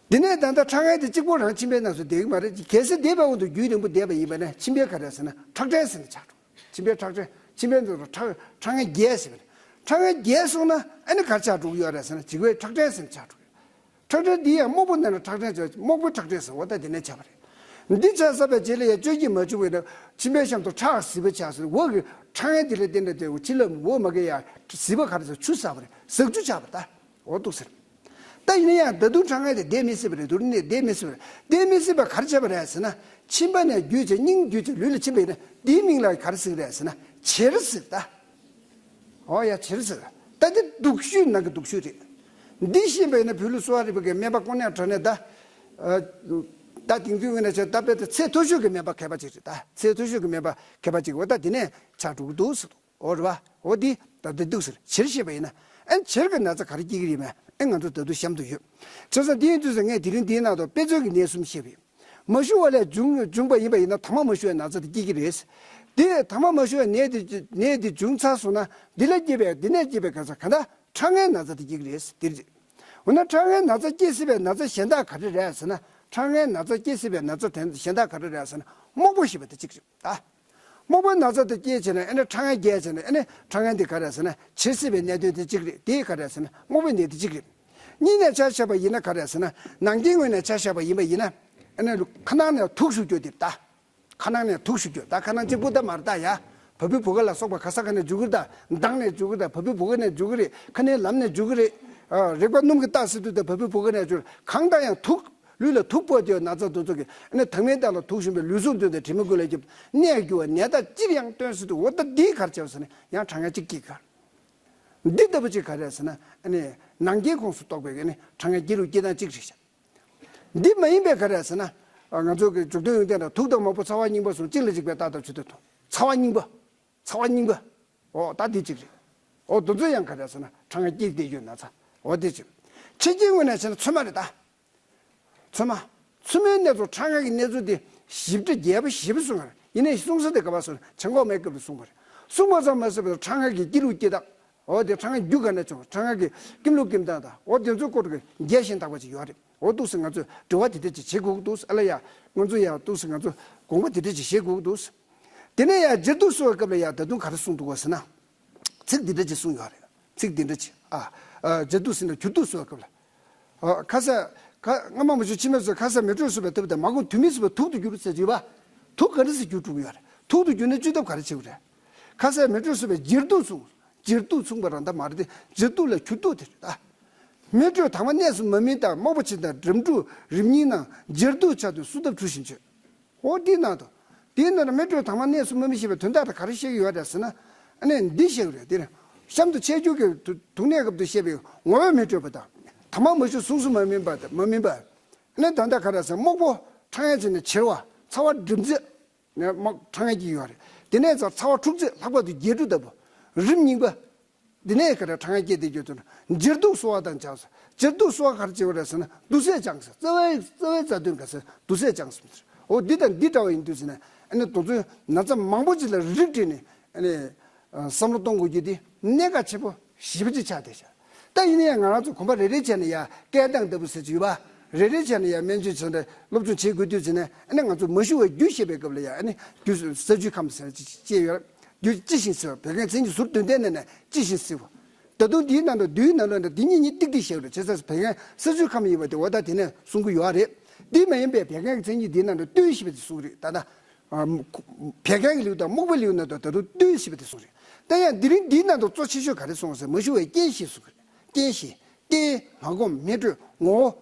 འདི་ནས་ད་ལྟ་ཁྲག་ངན་དེ་གཅིག་པོ་རང་མཆིན་པའི་ནང་སུ་བསྡད་ཀྱི་མ་རེད། གལ་སྲིད་བསྡད་པའི་དབང་དུ་རྒྱུན་རིང་པོ་བསྡད་པ་ཡིན་པ་ན་མཆིན་པའི་ག་རེ་ཟེར་ན་ཁྲག་སྐྲན་ཟེར་ནས་ཆགས་འགྲོ། མཆིན་པའི་ཁྲག་སྐྲན་མཆིན་པའི་ནང་དུ་ཁྲག་ཁྲག་ངན་རྒྱས་ཟེར་བ་ནི་ཁྲག་ངན་རྒྱས་སོང་ན་ཨ་ནི་ག་རེ་ཆགས་འགྲོ་གི་ཡོད་རེད་ཟེར་ན་བྱིས་པའི་ཁྲག་སྐྲན་ཟེར་ནས་ཆགས་འགྲོ་གི་ཡོད། ཁྲག་སྐྲན་འདི་ཡང་མོག་པོ་ན་ན་ཁྲག་སྐྲན་ཟེར་མོག་པོའི་ཁྲག་སྐྲན་ཟེར་འོ་ད་དེ་ནས་ཆགས་པ་རེད། འདི་ཆགས་ཚར་བའི་རྗེས་ལ་ཡང་བཅོས་ཀྱིས་མ་བྱུང་བས་ན། མཆིན་པའི་གཤམ་དུ་ཁྲག་ཟིལ་པ་ཆགས་ཟེར། འོག་གི་ཁྲག་ངན་དེ་ལ་བརྟེན་ནས་དེ་ཕྱི་ལ་འོག་མ་གི་ཡ་ཟིལ་པ་ག་རེ་ཟེར། ཆུ་ཟགས་པ་རེད། ཟག་ཆུ་ཆགས་པ་རེད་ད། འོ་འདུག་ཟེར། ད་ཡིན་ན་ཡང་ད་དུང་ཁྲག་ངན་དེ་བསྡད་མི་སྲིད་པ་རེད། དུ་ནི་བསྡད་མི་སྲིད་པ་རེད། བསྡད་མི་སྲིད་པ་ག་རེ་བྱས་པ་རེད་ཟེར་ན། མཆིན་པ་ནས་བརྒྱུད་བྱས་སྙིང་བརྒྱུད་བྱས་ལུས་ལ་ཕྱིན་པ་ཡིན་ན། འདིའི་མིང་ལ་ག་རེ་ཟེར་གི་རེད་ཟེར་ན། བྱེར་ཟེར་ད། འོ་ཡ། བྱེར་ཟེར། ད་འདི་དུག་ཤོས་ནང་གི་དུག་ཤོས་རེད། འདི་ཤེས་པ་ཡིན་ན་བོད་ལུགས་གསོ་བ་རིག་པ་གི་སྨན་པ་ཀོ་ནེ་དྲ་ནས་ད། ཨ། ད་དེང་དུས་ངོས་ནས་བྱས་ད་དཔེ་ད་ཚད་མཐོ་ཤོས་ཀྱི་སྨན་པ་མཁས་པ་ཅིག་རེད། ད་ཚད་མཐོ་ཤོས་ཀྱི་སྨན་པ་མཁས་པ་ཅིག་འོ་ད་དེ་ནས་ཆགས་འགྲོ་གི་འདུག་ཟེར། འོ་རེད་བ། འོ་འདི་ད་འདི་འདུག་ཟེར། བྱེར་ཤེས་པ་ཡིན་ན། ཨ་ནི་བྱེར་གྱི་ན་ཚ་ག་རེ་སྐྱེ་གི་རེད་མེད། ཨ་ང་ཚོ་ད་དུང་ད་དུང་གཤམ་དུ་ཡོད། བྱས་ཙང་འདི་ཡིན་དུས་ཙང་ངས་དེ་རིང་འདིའི་ནང་དུ་དཔེ་མཚོན་གྱི་ནད་གསུམ་བཤད་པ་ཡིན། མ་ཞུ་བ་ལས་བྱུང་བྱུང་བ་ཡིན་པ་ཡིན་ན་དྭངས་མ་མ་ཞུ་བའི་ན་ཚ་དེ་སྐྱེ་གི་རེད། དེ་དྭངས་མ་མ་ཞུ་བའི་ནད་དེ་ནད་དེ་བྱུང་ཚར་སོང་ན། འདི་ལ་སྐྱེས་པའི་འདི་ནས་སྐྱེས་པའི་ག་ས་ག་ད་ཁྲག་ངན་ན་ཚ་དེ་སྐྱེ་གི་རེད། དེ་རེད། འོ་ན་ཁྲག་ངན་ན་ཚ་སྐྱེ་སྲིད་པའི་ན་ཚ་གཞན་དག་ག་རེ་རེད་ཟེར་ན། ཁྲག་ངན་ན་ཚ་སྐྱེ་སྲིད་པའི་ན་ཚ་དེ་གཞན་དག་ག་རེ་རེད་ཟེར་ན། རྨོག་པ་ཞེས་པ་དེ་གཅིག་རེད་ད། རྨོག་པའི་ན་ཚ་དེ་སྐྱེས་བྱས་ནས་ཨ་ནི་ཁྲག་ངན་རྒྱས་བྱས་ནས། ཨ་ནི་ཁྲག་ངན་དེ་ག་རེ་ཟེར་ན། བྱེར་སྲིད་པའི་གནད་དོན་དེ་གཅིག་རེད། དེ་ག་རེ་ཟེར་ན། རྨོག་པའི་ནད་དེ་གཅིག་རེད། གཉིས་ནས་ཆ་བཞག་པ་ཡིན་ན་ག་རེ་ཟེར་ན། ནང་རྐྱེན་ངོས་ནས་ཆ་བཞག་པ་ཡིན་པ་ཡིན་ན། ཨ་ནི་ཁ་ནང་ནས་དུག་ཞུགས་རྒྱུ་དེ་ད། ཁ་ནང་ནས་དུག་ཞུགས་རྒྱུ་ད། ཁ་ནང་གཅིག་པུ་ད་མ་རེད་ད་ཡ། བ་སྤུའི་བུ་ག་ལ་སོགས་པ་ག་ས་ག་ནས་འཇུག་གི་རེད་ད། མདངས་ནས་འཇུག་གི་རེད་ད། བ་སྤུའི་བུ་ག་ནས་འཇུག་གི་རེད། ཁ་སྣའི་ལམ་ནས་འཇུག་གི་རེད། ཨ། རེག་པ་སྣུམ་གྱིས་བཏགས་སྲིད་དུས་ད་བ་སྤུའི་བུ་ག་ནས་འཇུག་གི་རེད། གང་ལྟར་ཡང་དུག་ལུས་ལ་དུག་ཕོག་དེ་ན་ཚ་དེ་ཚོ་གི་ཨ་ནི་དྭངས་མའི་མདངས་ལ་དུག་ཞུམ་པའི་ལུས་ཟུངས་བཏོན་ཏེ་དྲི་མ་འགུལ་ལ་རྒྱབ་ནད་རྒྱུ་བ་ནད་རྟགས་ཅིར་ཡང་སྟོན་སྲིད་དུ། འོ་ད་འདིས་ག་རེ་བྱས་པ་ཟེར་ན། ཡང་ཁྲག་ངན་གཅིག་སྐྱེ་གི་ཡོད་རེད། འདི་ལྟ་བུ་ཅིག་ག་རེ་ཟེར་ན། ཨ་ནི་ནང་རྐྱེན་ཁོངས་སུ་གཏོགས་པའི་ཨ་ནི་ཁྲག་ངན་སྐྱེ་ལུགས་སྐྱེ་སྟངས་གཅིག་རེད་ཤག་འདི་མ་ཡིན་པའི་ག་རེ་ཟེར་ན། ང་ཚོ་གི་འཇུག་དོན་ཡོན་ཏན་དང་དུག་དང་རྨོག་པ་ཚ་བ་རྙིང་པ་གསུམ་གཅིག་ལ་གཅིག་པའི་རྟགས་དང་ཆོས་དོན་མཐོང་། ཚ་བ་རྙིང་པ། ཚ་བ་རྙིང་པ། འོ་ད་འདི་གཅིག་རེད། འོ་དེ་ཚོ་ཡང་ག་རེ་ཟེར་ན་ཁྲག་ངན་སྐྱེ་བསྡད་ཡོད་ན་ཚ། འོ་དེ་གཅིག་ཕྱི་རྐྱེན་ངོས་ནས་བྱས་ན་ཚོད་མ་རེད་ད། ཚོད་མ། ཚོད་མའི་གནས་ཚུལ་ཁྲག་ངན་གྱི་གནས་ཚུལ་དེ་ཞིབ་ཕྲ་རྒྱས་པ་ཞེ་པོ་གསུངས་པ་རེད། ཡིན་ནའི་གསུང་ས་དེ་ག་པར་སོང་། ཆང་ཁོག་མའི་སྐབས་ལ་གསུངས་པ་རེད། གསུངས་པ་ཙམ་མ་ཟད་པར་ཁྲག་ངན་གྱི་སྐྱེ་ལུགས་སྐྱེ་སྟངས། འོ་དེ་ཁྲག་ངན་རྒྱུ་ག་ནས་བྱུང་། ཁྲག་ངན་གྱི་སྐྱེ་ལུགས་སྐྱེ་སྟངས་དང་། འོ་དེ་ཚོའི་སྐོར་གྱི་རྒྱས་ཤིང་དག་པ་ཅིག་ཡོད་རེད། འོ་འདུག་སེ་ང་ཚོས་དྲི་བ་དེ་འདྲ་ཅིག་བྱེད་དགོས་ཀྱི་འདུག་ཨ་ལ་ཡ། ང་ཚོ་ཡ་འདུག་སེ་ང་ཚོ་དགོངས་པ་དེ་འདྲ་ཅིག་བཞེས་དགོས་ཀྱི་འདུག་དེ་ནས་ཡ་འབྱེད་སྡུག་གསོ་བའི་སྐབས་ལ་ཡ་ད་དུང་ག་རེ་གསུང་འདུག་ག་ཟེར་ན། ཚིག་འདི་འདྲ་ཅིག་གསུངས་ཡོད་རེད། ཚིག་འདི་འདྲ་ཅིག་ཨ། ཨ། འབྱེད་སྡུག་ཟེར་ན་འགྱུར་ལྡོག་གསོ་བའི་སྐབས་ལ། ཨ། ཁ་ཟས། ཁ། སྔ་མ་མ་བྱུང་ཕྱི་མ་བྱུང་། ཁ་ཟས་མེ་དྲོད་གསོ་བའི་ཐབས་དང་། མར་ཁུ་དུས་མིན་ཟེར་བ་དུག་ཏུ་གྱུར་ཟེར་གྱི་ཡོད་པ། དུག་ག་འདྲ་སེ་འགྱུར་འགྲོ་གི་ཡོད་རེད། དུག་ཏུ་གྱུར་ན་བཅོས་ཐབས་ག་རེ་བྱེད་དགོས་རེད། ཁ་ཟས་མེ་དྲོད་གསོ་བའི་འབྱེད་སྡུག་གསུངས། འབྱེད་སྡུག་གསུངས་པ་རང་ད་མ་རེད་དེ། འབྱེད་སྡུག་ལ་འགྱུར་ལྡོག་དེ་རེད་ད། མེ་དྲོད་དྭངས་མ་གནས་སུ་མ་སྨིན་ལྟར། རྨོག་པ་ཕྱི་དང་འགྲམ་འཁྲུག་རིམས་སྙིགས་ནང་། འབྱེད་སྡུག་ཆགས་དུས་བསུ་ཐབས་གྲུ་བཞིན་བཅོས། འོ་འདི་ནང་དུ། འདིའི་ནང་དུ་མེ་དྲོད་དྭངས་མ་གནས་སུ་མ་སྨིན་ཞེས་པའི་དོན་དག་དེ་ག་རེ་བཤད་ཀྱི་ཡོད་རེད་ཟེར་ན། ཨ་ནི་འདི་བཤད་ཀྱི་རེད། འདི་ནི་གཤམ་དུ་འཆད་འགྱུར་གྱི་དུག་ནད་སྐབས་སུ་བཤད་པའི་ངོ་བོས་མེ་དྲོད་པ་དང་། དྭངས་མ་མ་ཞུ་ཟུངས་སུ་མ་སྨིན་པ་དང་། མ་སྨིན་པ། ཨ་ནི་ད་ལྟ་ག་རེ་ཟེར། རྨོག་པོ་ཁྲག་ངན་བྱས་ནས་བྱེར་བ། ཚ་བ་འགྲིབ་མཛད། ནས་རྨོག་ཁྲག་ངན་གྱི་ཡོད་རེད། དེ་ནས་ཚ་བ་འཁྲུག་མཛད། ལྷག་པར་དུ་བརྒྱད་འཕྲུ་ལྟ་བུ། རིམས་སྙིགས་པ། འདི་ནས་ག་རེ་ཁྲག་ངན་སྐྱེས་ཏེ་རྒྱུ་དུ་ན་འབྱེད་སྡུག་གསོ་བ་དང་སྦྱངས་སོ། འབྱེད་སྡུག་གསོ་བ་ག་རེ་བྱེད་པ་རེད་ཟེར་ན་འདུ་ཤེས་སྦྱངས་སོ། རྩ་བའི་རྩ་བའི་རྩ་དོན་ག་ཟེར་འདུ་ཤེས་སྦྱངས་སོ། འོ་འདི་དང་འདི་འདྲ་བ་ཡིན་དུས་ཟེར་ན་ཨ་ནི་དུ་ཚོད་ན་ཚ་མང་པོ་ཅིག་ལ་རིགས་བསྒྲེས་ནས་ཨ་ནི་བསམ་བློ་གཏོང་དགོས་རྒྱུ་དེ་གནད་འགག་ཆེ་པོ་ཞེ་པོ་ཅིག་ཆགས་བསྡད་ཤག་ད་ཡིན་ན་ཡང་ང་རང་ཚོ་གོམ་པ་རེ་རེ་བྱས་ནས་ཡ་སྐད་གདངས་ལྟ་བུ་ཟེར་གྱི་ཡོད་པ། རེ་རེ་བྱས་ནས་ཡ་སྨན་བཅོས་བྱས་ནས་སློབ་སྦྱོང་བྱེད་དགོས་དུས་ཟེར་ན་ཨ་ནི་ང་ཚོ་མ་ཞུ་བའི་རྒྱུ་བཤད་པའི་སྐབས་ལ་ཡ་ཨ་ནི་རྒྱུ་ས་རྒྱུའི་ཁམས་ཟེར་ཅིག་ཅེས་ཡོད། རྒྱུ་ཅི་བཞིན་སེལ་བ། བད་ཀན་མཚན་ཉིད་ཟུར་དོན་ལྡན་ནས་ནི་ཅི་བཞིན་སེལ་བ། ད་དུང་འདིའི་ནང་དུ་བསྡུས་ནང་ལོགས་ནས་འདི་གཉིས་གཉིས་ཏིག་ཏིག་བཤད་རེད། བྱས་ཙང་བད་ཀན་ས་རྒྱུའི་ཁམས་ཡིན་པ་དེ་འོ་ད་དེ་ནས་གསུང་གི་ཡོད་རེད། འདི་མ་ཡིན་པའི་བད་ཀན་གྱི་མཚན་ཉིད་འདིའི་ནང་དུ་ལྟོས་ཞེས་པ་དེ་གསུང་རེད། ད་ལྟ་བད་ཀན་གྱི་ལེའུ་དང་རྨོག་པའི་ལེའུ་ནང་དུ་ད་དུང་ལྟོས་ཞེས་པ་དེ་གསུང་རེད། ད་ཡང་འདི་རིང་འདིའི་ནང་དུ་གཙོ་ཆེ་ཤོས་ག་རེ་གསུངས་ཟེར། མ་ཞུ་བའི་རྐྱེན་བཞི་གསུང་གི་རེད། རྐྱེན་བཞི། རྟེན། མ་གོམས། མེ་དྲོད། ངོ་བོ།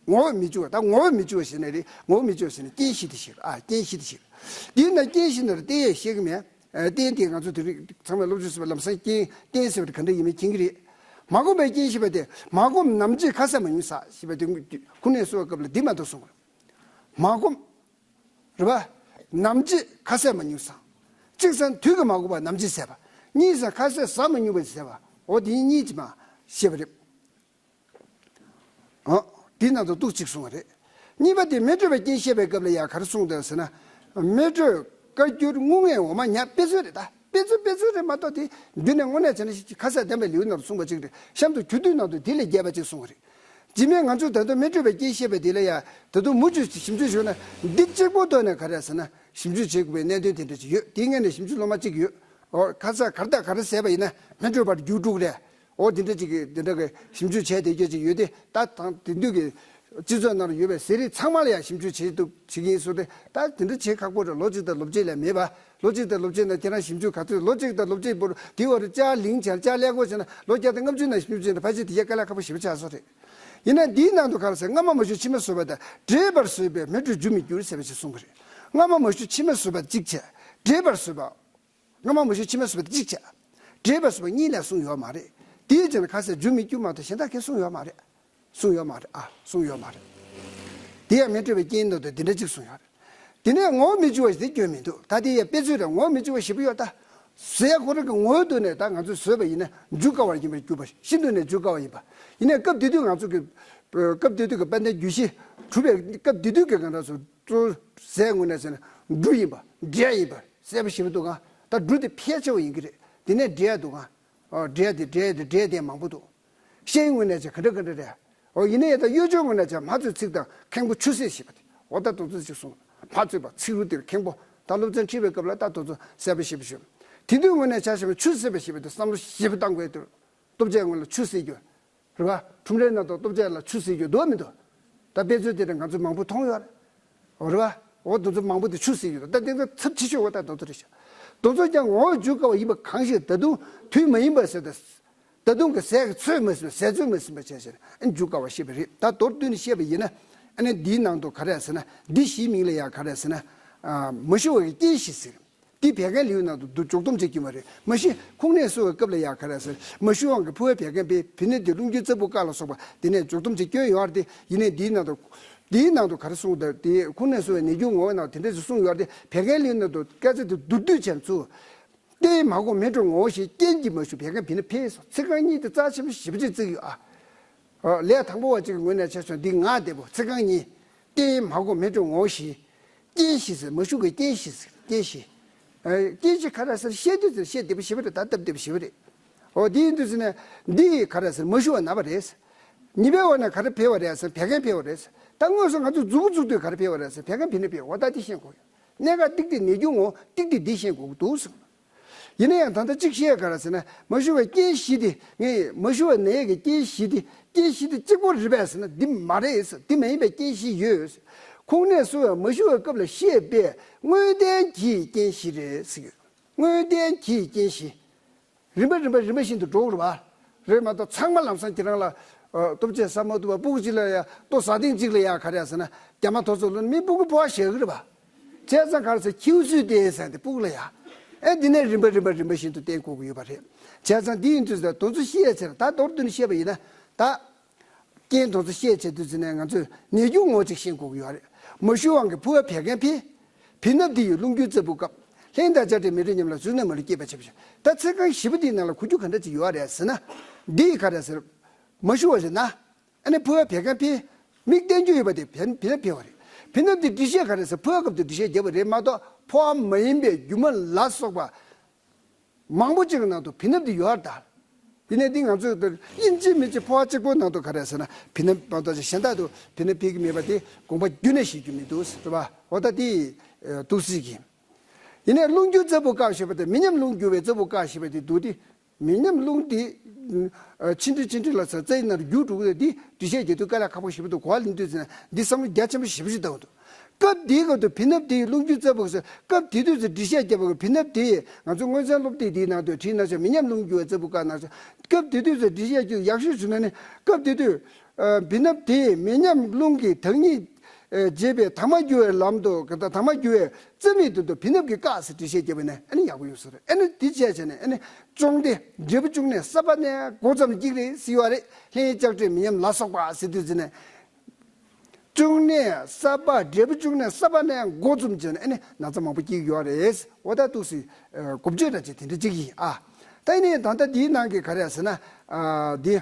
ངོ་བོས་མི་འཇུ་བ། ད་ངོ་བོས་མི་འཇུ་བ་ཟེར་ནས་རེད། ངོ་བོས་མི་འཇུ་བ་ཟེར་ནས་རྐྱེན་བཞི་དེ་ཞིག་རེད། ཨ། རྐྱེན་བཞི་དེ་ཞིག་རེད། འདིའི་ནང་རྐྱེན་བཞི་ནི་རེད། རྟེན་ཡང་བཤད་གི་མེད། ཨ། རྟེན་དེ་ང་ཚོ་དེ་རིང་ཚང་མས་སློབ་སྦྱོང་བྱས་པ་ལམ་སང་རྐྱེན་རྟེན་ཟེར་བ་དེ་ག་འདྲ་ཡིན་མིན་མཁྱེན་གི་རེད། མ་གོམས་པའི་རྐྱེན་བཞི་པ་དེ་མ་གོམས་ནམ་འབྱེད་ཁ་ཟས་མ་ཉུང་ཟ་ཞེས་པ་དེ་ཁུངས་སྣེ་གསོ་བའི་སྐབས་ལ་འདི་མ་གཏོགས་གསུངས་པ་རེད། མ་གོམས། རེད་པ། ནམ་འབྱེད་ཁ་ཟས་མ་ཉུང་ཟ། གཅིག་ཟ་དུས་ཀྱིས་མ་གོམས་པར་ནམ་འབྱེད་ཟས་པ། གཉིས་ཟ་ཁ་ཟས་ཟ་མ་མྱོང་བར་ཟས་པ། འོ་དེ་གཉིས་ཀྱིས་མ་ཤེས་པ་རེད། འོ། དེའི་ནང་དུ་འདུག་ཅིག་གསུངས་པ་རེད། གཉིས་པ་དེ་མེ་དྲོད་པའི་རྐྱེན་བཤད་པའི་སྐབས་ལ་ཡང་ག་རེ་གསུངས་འདུག་ཟེར་ན། མེ་དྲོད་བཀའ་འགྱུར་སྔོ་ངད་འོ་མ་ཉ་དཔེ་མཚོན་རེད་ད། དཔེ་མཚོན་དཔེ་མཚོན་རེད་མ་གཏོགས་དེ་མདུན་ནས་དངོས་གནས་བྱས་ན་ཁ་ཟས་བསྟན་པའི་ལེའུ་ནང་དུ་གསུངས་པ་ཅིག་རེད། གཤམ་དུ་འགྱུར་དུས་ནང་དུ་དེ་ལས་རྒྱས་པ་ཅིག་གསུངས་པ་རེད། རྗེས་མའི་ང་ཚོས་ད་དུང་མེ་དྲོད་པའི་རྐྱེན་བཤད་པ་དེ་ལ་ཡང་ད་དུང་མུ་མཐུད་ཞིབ་འཇུག་བྱུང་ན་འདི་གཅིག་པོ་ཐོག་ནས་ག་རེ་ཟེར་ན་ཞིབ་འཇུག་བྱེད་དགོས་པའི་གནད་དོན་དེ་འདྲ་ཅིག་ཡོད། དེའི་སྔོན་ནས་ཞིབ་འཇུག་སློབ་མ་གཅིག་ཡོད། འོ། ཁ་ཟས་ག་རེ་དང་ག་རེ་ཟས་པ་ཡིན་ན་མེ་དྲོད་པར་འགྱུར་འགྲོ་གི་རེད། འོ་དེ་འདྲ་ཅིག་གི་དེ་འདྲ་གི་ཞིབ་འཇུག་བྱས་བསྡད་རྒྱུ་ཅིག་ཡོད་དེ། ད་དང་དེང་དུས་ཀྱི་ སྤྱི་ཚོགས་ནང་ལ་ཡོད་པའི་ཟས་རིགས་ཚང་མ་ལ་ཡང་ཞིབ་འཇུག་བྱེད་འདུག་བྱེད་ཀྱི་ཡིན་ཟེར་ཏེ། ད་དེ་འདྲ་བྱེད་ཁག་པོ་རེད། ལོ་གཅིག་དང་ལོ་གཅིག་ལས་མེད་པ། ལོ་གཅིག་དང་ལོ་གཅིག་ནང་ཁྱེད་རང་ཞིབ་འཇུག་ག་ཚོད། ལོ་གཅིག་དང་ལོ་གཅིག་བར་དུ་དེའི་བར་དུ་ལྕགས་ལིང་བྱས། ལྕགས་ལེན་གོ་བྱས་ན་ལོ་བརྒྱ་དང་ལྔ་བཅུ་ནང་ཞིབ་འཇུག་བྱས་ན་ཕལ་ཆེར་དེ་གའི་དཀའ་ལས་ཁག་པོ་ཞེ་པོ་ཆགས་སོང་རེད། ཡིན་ན་འདིའི་ནང་དུ་ག་རེ་ཟེར། སྔ་མ་མ་ཞུ་ཕྱི་མ་ཟོས་པ་དང་། འབྲས་བུར་ཟོས་པས་མེ་དྲོད་འཇུ་མི་འགྱུར་ཟེར་བ་ཞིག་གསུངས་པ་རེད། སྔ་མ་མ་ཞུ་ཕྱི་མ་ཟོས་པ་གཅིག་བྱས། འབྲས་བུར་ཟོས་པ། སྔ་མ་མ་ཞུ་ཕྱི་མ་ཟོས་པ་དེ་གཅིག་བྱས། འབྲས་བུར་ཟོས་པ་གཉིས་ལས་གསུངས་ཡོད་མ་རེད། དེའི་རྗེས་ནས་ཁ་ཟས་འཇུ་མི་འགྱུར་མ་གཏོགས་གཞན་དག་གས་གསུངས་ཡོད་མ་རེད། གསུངས་ཡོད་མ་རེད། ཨ། གསུངས་ཡོད་མ་རེད། དེ་ཡང་མེ་དྲོད་པའི་རྐྱེན་འདུག་སྟེ་འདི་འདྲ་གཅིག་གསུངས་ཡོད་རེད། དེ་ནས་ངོ་བོ་མི་འགྱུར་བ་ཞིག་དེ་སྐྱོན་མི་འདུག་ད་དེ་ཡང་དཔེ་མཚོན་རེད། ངོ་བོ་མི་འགྱུར་བ་ཞེ་པོ་ཡོད་ད། ཟས་ཁོ་རང་གི་ངོ་བོའི་སྟེང་ནས་ད་ང་ཚོས་ཟོས་པ་ཡིན་ན་འཇུ་དཀའ་བ་ཡིན་པར་གྱུར་པ། ཤིན་ཏུ་ནས་འཇུ་དཀའ་བ་ཡིན་པ། ཡིན་ནའི་སྐབས་དེ་དུས་ང་ཚོ་གི། སྐབས་དེ་དུས་ཀྱི་དཔལ་ལྡན་རྒྱུད་བཞི་གྲུབ་པའི་སྐབས་དེ་དུས་ཀྱི་གང་འདྲ་སོ། གཙོ་བོ་ཟས་ངོས་ནས་ཟེར་ན་འབྲུ་ཡིན་པ། འབྲས་ཡིན་པ་གསལ་པོ་ཞེ་པོ་འདུག་ག་ད་འབྲུ་དེ་ཕལ་ཆེ་བ་ཡིན་གྱི་རེད། དེ་ནས་འབྲས་འདུག་ག་འབྲས་དེ་འབྲས་དེ་འབྲས་དེ་མང་པོ་འདུག་ཤའི་ངོས་ནས་བྱས་ག་འདྲ་ག་འདྲ་རེད། འོ་ཡིན་ན་ཡང་ད་གཡོས་སྦྱོར་ངོས་ནས་བྱས་མ་བཙོས་ཚིག་དང་ཁེངས་པོ་ཆུ་བསྲེས་ཞེས་པ་དེ། འོ་ད་དེ་ཚོ་ཅིག་གསུངས། མ་བཙོས་པ་ཚིག་རུ་དེར་ཁེངས་པོ། ད་སློབ་ཚན་ཁྲིད་པའི་སྐབས་ལ་ད་དེ་ཚོ་གསལ་པོ་ཞེ་པོ་ཞུ། དེ་དུས་ངོས་ནས་ཆ་བཞག་པ་ཆུ་བསྲེས་པ་ཞེས་པ་དེ་བསམ་བློ་ཞེ་པོ་བཏང་དགོས་དུས། ལྟོ་ཆས་ངོས་ལ་ཆུ་བསྲེས་རྒྱུ། རེད་བ། ཁྲོམ་རའི་ནང་དུ་ལྟོ་ཆས་ལ་ཆུ་བསྲེས་རྒྱུ་འདུག་མི་འདུག་ད་དཔེ་མཚོན་དེ་འདྲ་ང་ཚོ་མང་པོ་མཐོང་ཡོད་རེད། རེད་བ། འོ་དེ་ཚོ་མང་པོ་དེ་ཆུ་བསྲེས་རྒྱུ་འདུག་ད་དེ་ཚོ་ཚབས་ཆེ་ཤོས་འོ་ད་དེ་ཚོ་རེད་ཤག་དེ་ཚོ་ཀྱང་ངོ་བོ་འཇུ་དཀའ་བ་ཡིན་པ་གང་ཞིག་ད་དུང་དུས་མ་ཡིན་པ་ཟེར་ཏེ། ད་དུང་གི་ཟས་ཀྱི་ཚོད་མ་ཟིན་པ། ཟས་ཚོད་མ་ཟིན་པ་བྱས་ཟེར་ཨ་འཇུ་དཀའ་བ་ཞེས་པ་རེད། ད་མདོར་བསྡུས་ནས་བཤད་པ་ཡིན་ན། ཨ་ནི་འདིའི་ནང་དུ་ག་རེ་ཟེར་ན། འདི་བཞིའི་མིང་ལ་ཡང་ག་རེ་ཟེར་ན། མ་ཞུ་བ་གི་རྐྱེན་བཞི་ཟེར། འདི་བད་ཀན་ལེའུ་ནང་དུ་འདུག་འཇུག་སྡོམ་བྱེད་ཀྱི་མ་རེད། མ་གཞི་ཁོང་ནད་གསོ་བའི་སྐབས་ལ་ཡང་ག་རེ་ཟེར། མ་ཞུ་དབང་གིས་ཕོ་བའི་བད་ཀན་འཕེལ། བུ་ནད་དེ་རླུང་རྒྱུ་རྩ་བུག་བཀག་ལ་སོགས་པ་དེ་ནས་འཇུག་སྡོམ་བྱེད་སྐྱོན་ཡོད་རེད་དེ། ཡིན་ནའི་འདིའི་ནང་དུ། འདིའི་ནང་དུ་ག་རེ་གསུངས་འདུག་དེ་ཁོང་ནད་གསོ་བའི་ནད་རྒྱུ་ངོ་བོའི་ནང་དེ་འདྲ་ཞིག་གསུངས་ཡོད་རེད་དེ། བད་ཀན་ལེའུ་ནང་དུ་སྐད་ཆ་དེ་མདོར་བསྡུས་བྱས་ཚུལ། ལྟས་མ་གོ་མེ་དྲོད་ངོ་བོ་ཞིག་རྐྱེན་གྱིས་མ་ཞུ་བད་ཀན་བུ་ནད་འཕེལ་སོ། ཚིག་རྐང་གཉིས་དེ་རྩ་ཆེན་པོ་ཞེ་པོ་ཅིག་བརྩི་གི་ཡོད་ཨ། ལས་དང་པོ་བ་གཅིག་གི་ངོས་ནས་ཆ་བཞག་འདི་ང་བདེ་པོ། ཚིག་རྐང་གཉིས། ལྟས་མ་གོ་མེ་དྲོད་ངོ་བོ་ཞིག་རྐྱེན་བཞི་ཟེར། མ་ཞུ་གི་རྐྱེན་བཞི་ཟེར། རྐྱེན་བཞི། རྐྱེན་བཞི་ག་རེ་ཟེར་བཤད་དུས་ཟེར་བཤད་བདེ་པོ་ཞེ་པོ་རེད། ད་སྟབས་བདེ་པོ་ཞེ་པོ་རེད། འོ་དེ་ཡིན་དུས་ཟེར་ན་འདི་ག་རེ་ཟེར། མ་ཞུ་བ་ན་བ་རེད། ཉེས་པའི་འོག་ནས་ག་རེ་འཕེལ་བ་རེད་ཟེར། བད་ཀན་འཕེལ་བ་རེད། ད་དངོས་སུ་ང་ཚོ་མཛུབ་གུ་བཙུགས་དུས་ག་རེ་འཕེལ་བ་རེད་ཟེར། བད་ཀན་བུ་ནད་འཕེལ་བ། ད་འདི་ཤེས་དགོས་ཡོད། གནད་འགག་ཏིག་ཏིག་ནད་རྒྱུ་ངོ་བོ་ཏིག་ཏིག་འདི་ཤེས་དགོས་ཀྱི་འདུག་ཟེར། ཡིན་ན་ཡང་ད་ལྟ་གཅིག་བཤད་ག་རེ་ཟེར་ན། མ་ཞུ་བའི་རྐྱེན་བཞི་དེ། ངས་མ་ཞུ་བ་ནད་ཀྱི་རྐྱེན་བཞི་དེ། རྐྱེན་བཞི་དེ་གཅིག་པོ་རེད་པས་ཟེར་ན་འདི་མ་རེད་ཟེར། འདི་མ་ཡིན་པའི་རྐྱེན་བཞི་ཡོད་ཟེར། ཁོང་ནད་གསོ་བའི་མ་ཞུ་བའི་སྐབས་ལ་བཤད་པའི་དངོས་བསྟན་གྱི་རྐྱེན་བཞི་རེད་ཟེར་གྱི་ཡོད། དངོས་བསྟན་གྱི་རྐྱེན་བཞི། རིམ་པ་རིམ་པ་རིམ་པ་བཞིན་དུ་འགྲོ་དགོས་རེད་པ། རེད་མ་གཏོགས་ཚང་མ་ལམ་སང་ཁྱེད་རང་ལ། ཨ། ལྟོ་ཆས་ཟ་མ་ཐུབ་པ། ཕྲུ་གུ་གཅིག་ལ་ཡ་ལྟོ་ཟ་ཐེངས་གཅིག་ལ་ཡ་ག་རེ་ཟེར་ན་རྒྱ་མ་ཐོར་ཚུགས་ལ་མི་ཕྲུ་གུ་ཕོ་བ་ཞེ་གི་རེད་པ། བྱས་ཙང་ག་རེ་ཟེར། ཁྱེའུ་སུས་བལྟས་ཟེར་ཏེ་ཕྲུ་གུ་ལ་ཡ། ཨེ་འདི་ནས་རིམ་པ་རིམ་པ་རིམ་པ་བཞིན་དུ་བསྟན་དགོས་ཀྱི་ཡོད་པ་རེད། བྱས་ཙང་འདི་ཡིན་དུས་ད་དེ་ཚོ་བཤད་ཚེ། ད་མདོར་བསྡུས་ནས་བཤད་པ་ཡིན་ན། ད་རྐྱེན་དེ་ཚོ་བཤད་བྱེད་དུས་ཚེ་ནས་ང་ཚོས་ནད་རྒྱུ་ངོ་བོ་ཅིག་ཤེས་དགོས་ཀྱི་ཡོད་རེད། མ་ཞུ་དབང་གིས་ཕོ་བའི་བད་ཀན་འཕེལ། བུ་ནད་དེ་ཡིས་རླུང་རྒྱུ་རྩ་བུག་བཀབ། ལྷན་དང་ལྕགས་སྤྲད་མེ་དྲོད་མཉམ་ལ་གཟུགས་ནད་མ་ལུས་སྐྱེད་པ་བྱེད་པ་ཞིག་ད་ཚིག་རྐང་བཞི་པོ་དེའི་ནང་ལ་གོ་རྒྱུ་ག་འདྲ་ཅིག་ཡོད་རེད་ཟེར་ན། འདི་ག་རེ་ཟེར། མ་ཞུ་བ་ཟེར་ན། ཨ་ནི་ཕོ་བའི་བད་ཀན་འཕེལ། མིག་བསྟན་རྒྱུ་ཡོད་པ་དེ་བུ་ནད་འཕེལ་བ་རེད། བུ་ནད་དེ་འགྲེལ་བཤད་ག་རེ་ཟེར། ཕོ་བའི་སྐབས་དུ་འགྲེལ་བཤད་བརྒྱབ་པ་རེད་མ་གཏོགས་ཕོ་བ་མ་ཡིན་པའི་རྒྱུ་མ་ལ་སོགས་པ་མང་པོ་ཅིག་གི་ནང་དུ་བུ་ནད་དེ་ཡོད་རེད་ད། ཡིན་ནའི་འདི་ང་ཚོས་ཡིན་གཅིག་མིན་གཅིག་ཕོ་བ་གཅིག་པོའི་ནང་དུ་ག་རེ་ཟེར་ན་བུ་ནད་མ་གཏོགས་གཞན་དག་ཏུ་བུ་ནད་འཕེལ་གྱི་མེད་པ་དེ་དགོངས་པ་རྒྱུན་ནས་བཞེས་རྒྱུ་མི་འདུག་ཟེར་བ། འོ་ད་དེ་འདུག་སྲིད་ཀྱི། ཡིན་ནའི་རླུང་རྒྱུ་རྩ་བུག་བཀག་ཞེས་པ་དེ། མི་ཉམས་རླུང་རྒྱུ་བའི་རྩ་བུག་བཀག་ཞེས་པ་དེ་འདུག་སྟེ། མི་ཉམས་རླུང་དེ། ཨ། ཆིག་ཁྲི་ཆིག་ཁྲི་ལ་ས་རྩ་ཡི་ནང་རྒྱུ་འགྲོ་གི་རེད། འདི་འགྲེལ་བཤད་རྒྱག་དུས་དཀའ་ལས་ཁག་པོ་ཞེ་པོ་འདུག་གོ་བ་ལེན་དུས་ཙམ་ན་འདི་བསམ་བློ་རྒྱ་ཆེན་པོ་ཞེ་པོ་ཞིག་བཏང་འདུག་སྐབས་དེའི་སྐབས་དུ་བུ་ནད་དེ་ཡི་རླུང་རྒྱུ་རྩ་བུག་ཟེར། སྐབས་དེ་དུས་ཚོད་འགྲེལ་བཤད་རྒྱབ་པ་གི་བུ་ནད་དེ་ང་ཚོ་མངོན་གསལ་སློབ་དེབ་འདིའི་ནང་དུ་བྲིས་ན་ཆོག་མི་ཉམས་རླུང་རྒྱུ་བའི་རྩ་བུག་བཀག་ན་ཆོག་སྐབས་དེ་དུས་ཚོད་འགྲེལ་བཤད་རྒྱུ་ཡག་ཤོས་བྱུང་ན་ནི། སྐབས་དེ་དུས། ཨ། བུ་ནད་དེ་མི་ཉམས་རླུང་གི་བདག་ཉིད། ཨ། བྱེད་པའི་དྭངས་མ་རྒྱུ་བའི་ལམ་དུ། དྭངས་མ་རྒྱུ་བའི་རྩ་མིག་ཏུ་བུ་ནད་ཀྱིས་བཀག་ཟེར་འགྲེལ་བཤད་རྒྱབ་པ་ན་ཨ་ནི་ཡག་པོ་ཡོང་ས་རེད། ཨ་ནི་འདི་བྱས་བྱས་ནས་ཨ་ནི་གཅོང་སྡེ་འབྲས་བུ་བཅུ་གནས་ས་པ་ནས་འགོ་བརྩམས་ཀྱི་རེད་ཟེར་བ་རེད། ལྷན་ལྕགས་སྤྲད་མི་ཉམས་ལ་སོགས་པ་ཟེར་དུས་ཙམ་ནས། བཅུ་གནས་ས་པ། འབྲས་བུ་བཅུ་གནས་ས་པ་ནས་འགོ་བརྩམས་བྱས་ནས་ཨ་ནི་ན་ཚ་མང་པོ་སྐྱེ་གི་ཡོད་རེད། འོ་ད་འདུག་སེ། ཨ། འགོ་བརྗོད་འདྲ་ཅིག་དེ་འདྲ་ཅིག་ཡིན། ཨ། ད་ཡིན་ནའི་ད་ལྟ་འདིའི་ནང་གི་ག་རེ་ཟེར་ན། ཨ། འདི།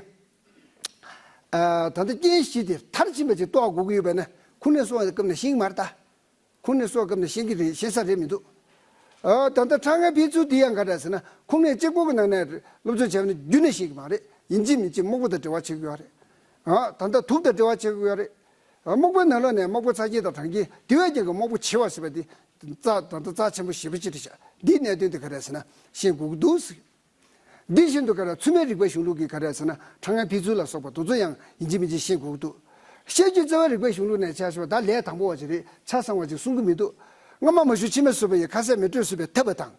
ཨ། ད་ལྟ་རྐྱེན་བཞི་དེ་མཐར་ཕྱིན་པ་ཅིག་རྟོགས་དགོས་ཀྱི་ཡོད་པས་ན་ཁོང་ནད་གསོ་བའི་སྐབས་ནས་ཤེས་ཀྱི་མ་རེད་ད། ཁོང་ནད་གསོ་བའི་སྐབས་ནས་ཤེས་ཀྱི་རེད། ཤེས་ས་རེད་མི་འདུག་ཨ། ད་ལྟ་ཁྲག་ངན་འཕེལ་ཚུལ་འདི་ཡང་ག་རེ་ཟེར་ན་ཁོང་ནད་གཅིག་པོ་གི་ནང་ནས་སློབ་སྦྱོང་བྱས་པ་ནི་རྒྱུན་ནས་ཤེས་ཀྱི་མ་རེད། ཡིན་གཅིག་མིན་གཅིག་སྨུག་པོ་དང་འབྲེལ་བ་བྱེད་ཀྱི་ཡོད་རེད། ཨ། ད་ལྟ་དུག་དང་འབྲེལ་བ་བྱེད་ཀྱི་ཡོད་རེད། ཨ། སྨུག་པོའི་ནང་ལོགས་ནས་སྨུག་པོ་ཚ་གྱང་དང་གྲང་གྱང་དེ་བས་ཀྱང་གི་སྨུག་པོ་བྱེ་བ་ཟེར་བ་དེ་རྩ་ད་ལྟ་རྩ་ཆེན་པོ་ཞེ་པོ་ཅིག་རེད་ཤག་འདིའི་གནད་དོན་དེ་ག་རེ་ཟེར་ན་ཤེས་དགོས་ཀྱི་འདུག་ཟེར། འདི་བཞིན་དུ་ག་རེ་མཚམས་མེད་རིག་པའི་གཞུང་ལུགས་ཀྱི་ག་རེ་ཟེར་ན་ཁྲག་ངན་འཕེལ་ཚུལ་ལ་སོགས་པ་དེ་ཚོ་ཡང་ཡིན་གཅིག་མིན་གཅིག་ཤེས་དགོས་ཀྱི་འདུག་བཤད་རྒྱུད་བརྩེ་བའི་རིག་པའི་གཞུང་ལུགས་ནས་ཆ་བཞག་པ་ད་ལས་དང་པོ་བ་ཅིག་རེད། ཆ་ཚང་བ་ཅིག་གསུང་གི་མི་འདུག་སྔ་མ་མ་ཞུ་ཕྱི་མ་བཟོད་པ་ཡི། ཁ་ཟས་མི་སྤྲོད་བཟོད་པའི་ཐབས་པ་དང་།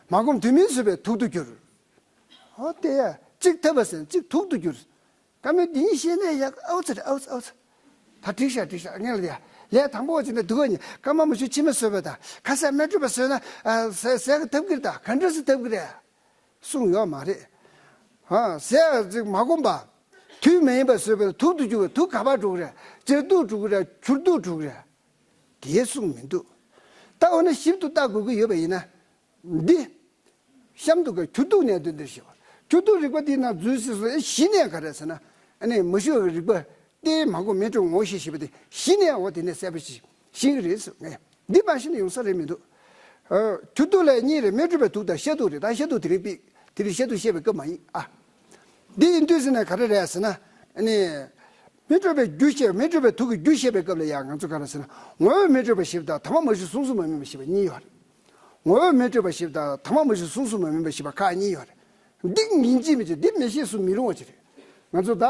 མ་གོམས་དུས་མིན་བཟོད་པའི་དུག་ཏུ་འགྱུར། ཨོ་དེ་ཡ་གཅིག་ཐབས་པ་ཟེར་གཅིག་དུག་ཏུ་འགྱུར། བཀའ་མོལ་འདི་གཉིས་བཤད་ནས་ཡག་ཨའུ་ཚ་རེད། ཨའུ་ཚ་ཨའུ་ཚ། ད་འགྲིག་ཤག་འགྲིག་ཤག་ངས་ལ་ཡ་ལས་དང་པོ་བ་ཅིག་ནས་སྡུག་ག་ཉེ་སྐར་མ་མ་ཞུ་ཕྱི་མ་བཟོད་པ་དང་ཁ་ཟས་མི་སྤྲོད་པ་བཟོད་ན་ཟས་ཟས་ག་ཐབས་ཀྱི་རེད། ད་ག་འདྲ་སེ་ཐབས་ཀྱི་རེད། གསུངས་ཡོད་མ་རེད། ཧ་ཟས་ཅིག་མ་གོམས་པ། དུས་མ་ཡིན་པ་བཟོད་པའི་དུག་ཏུ་འགྱུར་བའི་དུག་ག་པར་འགྲོ་གི་རེད། སྦྱར་དུག་འགྲོ་གི་རེད། འགྱུར་དུག་འགྲོ་གི་རེད། དེ་གསུངས་མི་འདུག་ད་འོ་ན་ཞིབ་ཏུ་ལྟ་དགོས་ཀྱི་ཡོད་པ་ཡིན་ན། འདི། གཤམ་དུ་ཀ་འགྱུར་དུག་གནད་དོན་འདིར་ཞེས་པ། འགྱུར་དུག་རིག་པ་འདི་ན་འཛུལ་སྲིད་སོ། ཨེ་གཞི་ནས་ག་རེ་ཟེར་ན། ཨ་ནི་མ་ཞུ་བའི་རིག་པ། ལྟས་མ་གོམས་མི་སྤྲོད་ངོ་ཤེས་ཞེས་པ་དེ་གཞི་ནས་འོ་དེ་ནས་གསལ་པོ་ཞིག་ཤེས་ཀྱི་རེད་ཟེར་ངས། འདི་མ་ཤེས་ན་ཡོང་ས་རེད་མི་འདུག་ཨ། འགྱུར་དུག་ལ་གཉིས་རེད། མི་སྤྲོད་པའི་དུག་དང་བཤད་དུག་རེད། ད་བཤད་དུག་དེ་རིང་དཔེ་དེ་རིང་བཤད་དུག་བཤད་པའི་སྐབས་མ་ཡིན་ཨ། འདི་ཡིན་དུས་ཟེར་ན་ག་རེ་རེད་ཟེར་ན། ཨ་ནི། མི་སྤྲོད་པའི་རྒྱུ་བཤད། མི་སྤྲོད་པའི་དུག་གི་རྒྱུ་བཤད་པའི་སྐབས་ལ་ཡང་ང་ཚོ་ག་རེ་ཟེར་ན། ངོ་བོས་མི་སྤྲོད་པ་ཞེས་པ་དང་དང་པོ་མ་ཞུ་གསུང་གསུང་མ་མིན་པ་ཞེས་པ་གཉིས་ཡོད་རེད། ངོ་བོས་མི་སྤྲོད་པ་ཞེས་པ་དང་དང་པོ་མ་ཞུ་གསུང་གསུང་མ་མིན་པ་ཞེས་པ་ཁག་གཉིས་ཡོད་རེད། འདི་ཡིན་གཅིག་མིན་གཅིག་འདི་མི་ཤེས་སུ་མི་རུང་བ་ཅིག་རེད། ང་ཚོ་ད།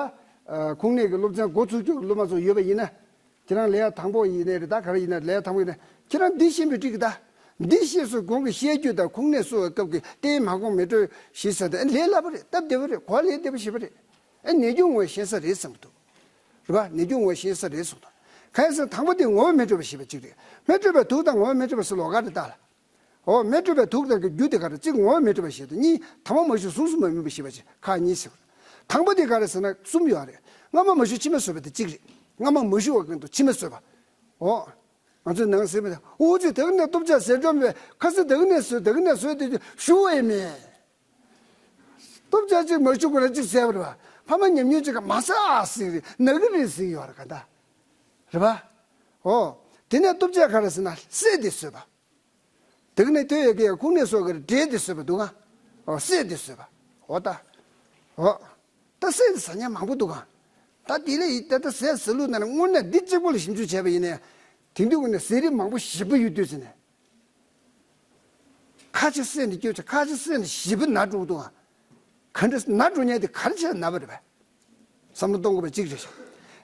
ཨ། ཁུངས་སྣེ་གི་སློབ་ཚན་འགོ་ཚུགས་རྒྱུ་སློབ་མ་ཚོ་ཡོད་པ་ཡིན་ན། ཁྱེད་རང་ལས་ཡ་དང་པོ་ཡིན་ནའི་རེད། ད་ག་རེ་ཡིན་ན་ལས་ཡ་དང་པོ་ཡིན་ན་ཁྱེད་རང་འདི་ཤེས་པའི་འགྲིག་གི་ད། འདི་ཤེས་སུ་གོང་གི་བཤད་རྒྱུད་དང་ཁུངས་སྣེ་གསོ་བའི་སྐབས་ཀྱི་ལྟས་མ་གོམས་མི་སྤྲོད་ཞེས་ཟེར་ཏེ་ལས་སླ་པོ་རེད། སྟབས་བདེ་པོ་རེད། གོ་ལས་བདེ་པོ་ཞེ་པོ་རེད། ཨེ་ནས་རྒྱུ་ངོ་ཤེས་ས་རེད་བསམ་གི་འདུག་རེད་པ། ནས་རྒྱུ་ངོ་ཤེས་ས་རེད་གསུངས་དང་། གང་ཡིན་ཟེར་ན་དང་པོ་དེ་ངོ་བོས་མི་སྤྲོད་པ་ཞེས་པ་གཅིག་རེད། མི་སྤྲོད་པའི་དུག་དང་ངོ་བོས་མི་སྤྲོད་པ་ཟེར་ལོགས་ཀ་རེད་ད་ལ། འོ་མི་སྤྲོད་པའི་དུག་དང་གི་རྒྱུ་དེ་ག་རེ། གཅིག་ངོ་བོས་མི་སྤྲོད་པ་ཞེས་དང་། གཉིས་དང་པོ་མ་ཞུ་གསུང་གསུང་མ་མིན་པ་ཞེས་པ་ཅིག་ཁག་གཉིས་ཟེར། དང་པོ་དེ་ག་རེ་ཟེར་ན་གསུམ་ཡོད་རེད། སྔ་མ་མ་ཞུ་ཕྱི་མ་བཟོད་པ་དེ་གཅིག་རེད། སྔ་མ་མ་ཞུ་བ་ཀུན་ཏུ་ཕྱི་མ་བཟོད་པ། འོ། ང་ཚོས་ནང་ཟེར་མི་དང་འུ་ཚོས་དེ་ག་ནས་སྟོབས་ཆག་ཟེར་འགྲོ་མེད། ཁ་ཟས་དེ་ག་ནས་བཟོས་དེ་ག་ནས་བཟོས་དེ་ཞུ་བ་ཡིན་མེད། སྟོབས་ཆག་ཅིག་མ་ཞུ་དགོས་ན་གཅིག་ཟེར་བ་རེད་པ། ཕ་མ་ཉམས་མྱོང་ཅིག་ག་མ་ཟ་ཟེར་གི་རེད། ན་གི་རེད་ཟེར་གི་ཡོད་རེད་ག་ད། རེད་པ། འོ། དེ་ནས་སྟོབས་ཆག་ག་རེ་ཟེར་ན་བསད་དེ་བཟོས་པ། དེ་ག་ནས་ལྟོས་ཡོད་ཀྱི་ཡ་ཁུངས་སྣེ་གསོ་གི་རེད། འདྲེས་དེ་བཟོས་པ་འདུག་ག་འོ་བསད་དེ་བཟོས་པ། འོ་ད། འོ། ད་བསད་དེ་ཟ་མཁན་མང་པོ་འདུག་ག་ད་དེ་ལས་ད་ལྟ་ཟས་ཟ་ལུགས་ནང་ནས་དངོས་གནས་འདི་གཅིག་པོ་ལ་ཞིབ་འཇུག་བྱས་པ་ཡིན་ནའི། དེང་དུས་ཀུན་ནས་ཟས་རིགས་མང་པོ་ཞེ་པོ་ཡོད་དུས་ཟེར་ནས། ཁ་ཅིག་བསད་ནས་སྐྱོ་ཆ། ཁ་ཅིག་བསད་ནས་ཞེ་པོ་ན་འགྲོ་གི་འདུག་ག་ག་འདྲ་ན་འགྲོ་མཁན་དེ་ག་རེ་བྱས་ན་པ་རེད་པས། བསམ་བློ་གཏོང་དགོས་པ་གཅིག་རེད་ཤག་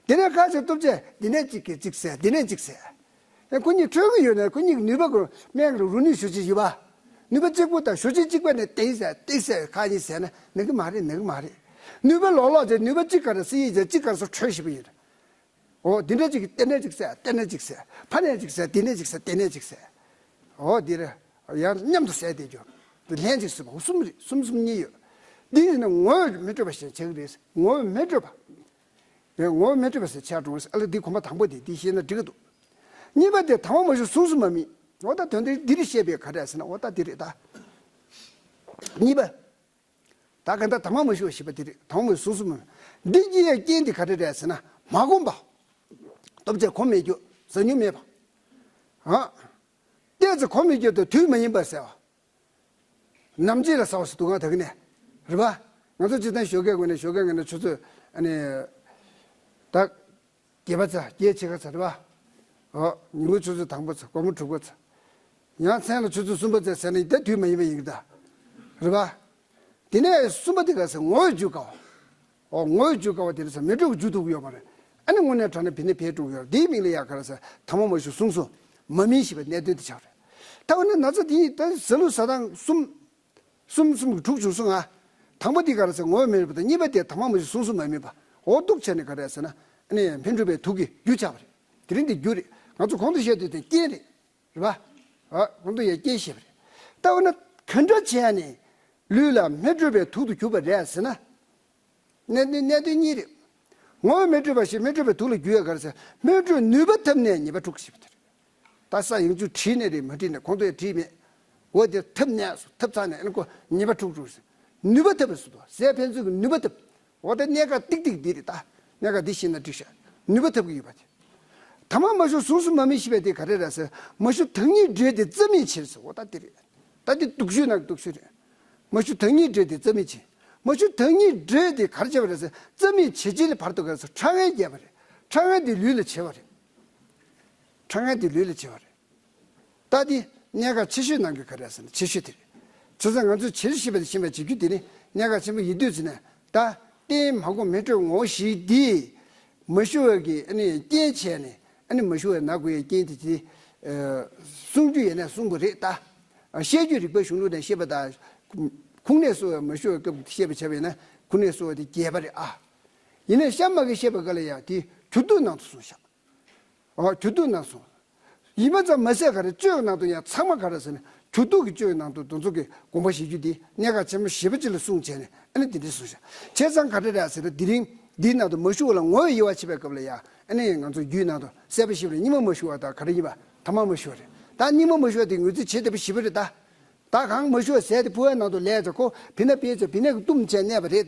དེ་ནས་ཁ་ཅིག་སྟོབས་ཆེ། འདི་ནས་གཅིག་གིས་གཅིག་བསད། འདི་ནས་གཅིག་བསད། ཡང་ཁོ་གཉིས་འཕྲོད་ཀྱི་ཡོད་ན་ཁོ་གཉིས་ཀྱི་ནུས་པ་ཀུན་སྨན་གྱི་རུ་ནུས་ཞུ་ཅིག་ཡོད་པ། ནུས་པ་གཅིག་པོ་དང་ཞུ་ཅིག་གཅིག་པ་ནས་ཏིག་བསད་ཏིག་བསད། ཁ་གཉིས་བསད་ན་ན་གི་མ་རེད། ན་གི་མ་རེད། ནུས་པ་ལོག་ལོག་བྱས། ནུས་པ་གཅིག་ག་རེ་སྲིད་ཡིན་བྱས་གཅིག་ག་རེ་སོ་འཕྲོད་ཞེ་པོ་ཡོད། འོ་འདི་འདྲ་ཅིག་གིས་དེ་ནས་ཅིག་བསད། དེ་ནས་ཅིག་བསད། ཕ་ནས་ཅིག་བསད། དེ་ནས་ཅིག་བསད། དེ་ནས་ཅིག་བསད། འོ་འདི་རེད། ཡང་མཉམ་དུ་བསད་དེ་འགྱོ། འདི་ལན་ཅིག་བཟོས་པ་འོ་གསུམ་རེད། གསུམ་གསུམ་གཉིས་ཡོད། འདི་ཡིན་ན་ངོ་བོས་མི་སྤྲོད་པ་ཞེས་བྱ་གི་རེད། ངོ་བོས་མི་སྤྲོད་པ། ངོ་བོས་མི་སྤྲོད་པ་ཟེར་ཆགས་འགྲོ་གི་རེད། ཨ་ལས་འདི་གོམ་པ་དང་པོ་དེ་འདི་ཤེས་ན་འགྲིག་གི་འདུག་གཉིས་པ་དེ་དང་པོ་མ་ཞུ་གསུང་གསུང་མ་མིན། འོ་ད་དོན་དེ་འདི་རེད་བཤད་པའི་ག་རེ་ཟེར་ན་འོ་ད་འདི་རེད་ད། གཉིས་པ། ད་ག་ད་དང་པོ་མ་ཞུ་བ་ཞེས་པ་དེ་རེད། དང་པོ་མ་ཞུ་གསུང་གསུང་མ་མིན། འདི་གཉིས་ཡ་རྐྱེན་དེ་ག་རེ་རེད་ཟེར་ན་མ་གོམས་པ། སྟོབས་ཆེ་གོམས་མེད་རྒྱུ། ཟ་མྱོང་མེད་པ། ཨ། ཏོག་ཙམ་གོམས་མེད་རྒྱུ་དང་དུས་མ་ཡིན་པར་ཟ་བ། ནམ་ཕྱེད་ལ་ཟ་བ་ཟེར་འདུག་ག་ད་གི་ནས། རེད་པ། ང་ཚོ་སྤྱིར་བཏང་ཞོགས་ཀས་ངོས་ནས་ཞོགས་ཀས་ངོས་ནས་ཆུ་ཚོད་ཨ་ནི། ད། བརྒྱད་པ་ཚ། བརྒྱད་ཕྱེད་ཀ་ཚ་རེད་པ། འོ། ཉིན་གུང་ཆུ་ཚོད་དང་པོ་ཚ། དགོང་མོ་དྲུག་པ་ཚ། ཡང་མཚན་ལ་ཆུ་ཚོད་གསུམ་པ་ཚ་ཟེར་ན་ད་དུས་མ་ཡིན་པ་ཡིན་གི་ད། རེད་པ། དེ་ནས་གསུམ་པ་དེ་ག་ཟེར་ངོ་བོས་འཇུ་དཀའ་བ། འོ་ངོ་བོས་འཇུ་དཀའ་བ་དེ་རེད་ཟེར། མི་སྤྲོད་འཇུ་ཐུབ་ཀྱི་ཡོད་མ་རེད། ཨ་ནི་དངོས་གནས་དྲང་གནས་བི་ནས་བེད་སྤྲོད་ཀྱི་ཡོད་རེད། དེའི་མིང་ལ་ཡ་ག་རེ་ཟེར། དང་པོ་མ་ཞུ་གསུང་གསུང་མ་མིན་ཞེས་པའི་གནད་དོན་དེ་ཆགས་རེད། ད་འོ་ན་ན་ཚ་དེ་ད་ཟ་ལུགས་ཟ་སྟངས་གསུམ། གསུམ་གསུམ་གྱི་དྲུག་བྱུང་སོང་ང་། དང་པོ་འདི་ག་རེ་ཟེར་ངོ་བོས་མི་སྤྲོད་པ་དང་། གཉིས་པ་དེ་དང་པོ་མ་ཞུ་གསུང་གསུང་མ་མིན་པ། འོ་འདུག་བྱས་ནས་ག་རེ་ཟེར་ན། ཨ་ནི་འཕེན་འགྲོ་བའི་དུག་གི་རྒྱུ་ཆགས་པ་རེད། དེ་རིང་འདི་རྒྱུ་རེད། ང་ཚོ་གོང་དུ་བཤད་དུས་དེ་རྐྱེན་རེད། རེད་པ། ཨ། གོང་དུ་ཡ་རྐྱེན་བཤད་པ་རེད། ད་འོ་ན་ག་འདྲ་བྱས་ནས་ལུས་ལ་མི་སྤྲོད་པའི་དུག་ཏུ་གྱུར་པ་རེད་ཟེར་ན། གནད་དོན་གནད་དོན་གཉིས་རེད། ངོ་བོས་མི་སྤྲོད་པ་ཞིག་མི་སྤྲོད་པའི་དུག་ལ་འགྱུར་ཡ་ག་རེ་ཟེར། མི་སྤྲོད་ནུས་པ་ཐེབས་ནས་ཉེས་པ་འཁྲུགས་ཞེས་པ་དེ་རེད། ད་ས་ཡོངས་རྫོགས་བྲིས་ནས་རེད། མ་བྲིས་ནས་གོང་དུ་ཡང་བྲིས་མེད། འོ་དེ་ཐེབས་ནས་སོ། ཐེབས་ཚར་ནས་ཨ་ནི་ཁོ་ཉེས་པ་འཁྲུགས་འགྲོ་ཟེར། ནུས་པ་ཐེབས་པ་སུ་དོ། ཟས་ཕན་ཚུན་གྱི་ནུས་པ་ཐེབས། འོ་ད་གནད་འགག་ཏིག་ཏིག་འདི་རེད་ད། གནད་འགག་འདི་ཤེས་ན་འགྲིག་ཤག་ནུས་པ་ཐེབས་ཀྱི་ཡོད་པ་དེ། དང་པོ་མ་ཞུ་གསུང་གསུང་མ་མིན་ཞེས་པ་དེ་ག་རེ་རེད་ཟེར། མ་ཞུ་དང་ཉིད་འདྲེས་ཏེ་རྩ་མེད་བྱེད་ཟེར། འོ་ད་དེ་རེད། ད་དེ་སྡུག་ཤོས་ནང་གི་སྡུག་ཤོས་རེད། མ་ཞུ་དང་ཉིད་འདྲེས་ཏེ་རྩ་མེད་བྱེད། མ་ཞུ་དང་ཉིད་འདྲེས་ཏེ་ག་རེ་བྱས་པ་རེད་ཟེར། རྩ་མེད་བྱེད་བྱེད་ལ་བར་དུ་ག་རེ་ཟེར། ཁྲག་ངན་བརྒྱབ་པ་རེད། ཁྲག་ངན་དེ་ལུས་ལ་བྱེད་པ་རེད། ཁྲག་ངན་དེ་ལུས་ལ་བྱེད་པ་རེད། ད་དེ་གནད་འགག་ཆེ་ཤོས་ནང་གི་ག་རེ་ཟེར་ན་ཆེ་ཤོས་དེ་རེད། བྱས་ཙང་ང་ཚོས་བྱེད་ཤེས་པ་དེ་ཤེས་པ་བྱེད་རྒྱུ་དེ་ནི་གནད་འགག་ཆེན་པོ་ཡིན་དུས་ཙི་ནས། ད་ལྟས་མ་གོམས་མི་སྤྲོད་ངོ་བོ་ཞིག་དེ། མ་ཞུ་བ་གི་ཨ་ནི་རྐྱེན་བྱས་ནས་ཨ་ནི་མ་ཞུ་བ་ན་དགོས་ཡའི་རྐྱེན་དེ་དེ་གསུང་རྒྱུ་ཡིན་ན་གསུང་དགོས་རེད་ད། བཤད་རྒྱུད་རིག་པ་གཞུང་ལུགས་ནས་བཤད་པ་དང་། ཁུངས་སྣེ་གསོ་བའི་མ་ཞུ་བའི་སྐབས་བཤད་པ་བྱས་པ་ཡིན་ན་ཁུངས་སྣེ་གསོ་བ་དེ་རྒྱས་པ་རེད་ཨ། ཡིན་ནའི་གཤམ་མ་གི་བཤད་པ་ག་ལ་ཡང་དེ་གྲུབ་ཐོབ་ནང་དུ་གསུངས་ཤག་ཨོ་གྲུབ་ཐོབ་ནང་གསུངས། ཡིན་པ་ཙམ་མ་ཟད་ག་རེ་གཅོད་ནང་དུ་ཡང་ཚང་མ་ག་རེ་ཟེར་ན་གྲུབ་ཐོབ་ཀྱི་གཅོད་ནང་དུ་དེ་ཚོ་གི་དགོངས་པ་བཞེས་རྒྱུ་དེ་གནད་འགག་ཆེན་པོ་ཞེ་པོ་ཅིག་ལ་གསུངས་བྱས་ནས་ཨ་ནི་དེ་འདྲ་གསུངས་ཤག་བྱས་ཙང་ག་རེ་རེད་ཟེར་ན་དེ་རིང་འདིའི་ནང་དུ་མ་ཞུ་བ་ལ་ངོ་བོའི་དབྱེ་བ་ཕྱེ་བའི་སྐབས་ལ་ཡང་ཨ་ནི་ང་ཚོ་རྒྱུད་ནང་དུ་གསལ་པོ་ཞིག་རེད། རྙིང་མ་མ་ཞུ་བ་དང་ག་རེ་ཡིན་པ་ཐ་མ་མ་ཞུ་བ་རེད་ད། རྙིང་མ་མ་ཞུ་བ་དེ་ངོས་འཛིན་བྱེད་བདེ་པོ་ཞེ་པོ་རེད་ད། ད་གང་མ་ཞུ་བ་ཟས་དེ་ཕུ་བའི་ནང་དུ་ལས་ཙང་ཁོ་བི་ན་སྤེལ་ཙང་བི་ན་གི་གཏུམ་བྱས་གནས་པ་རེད།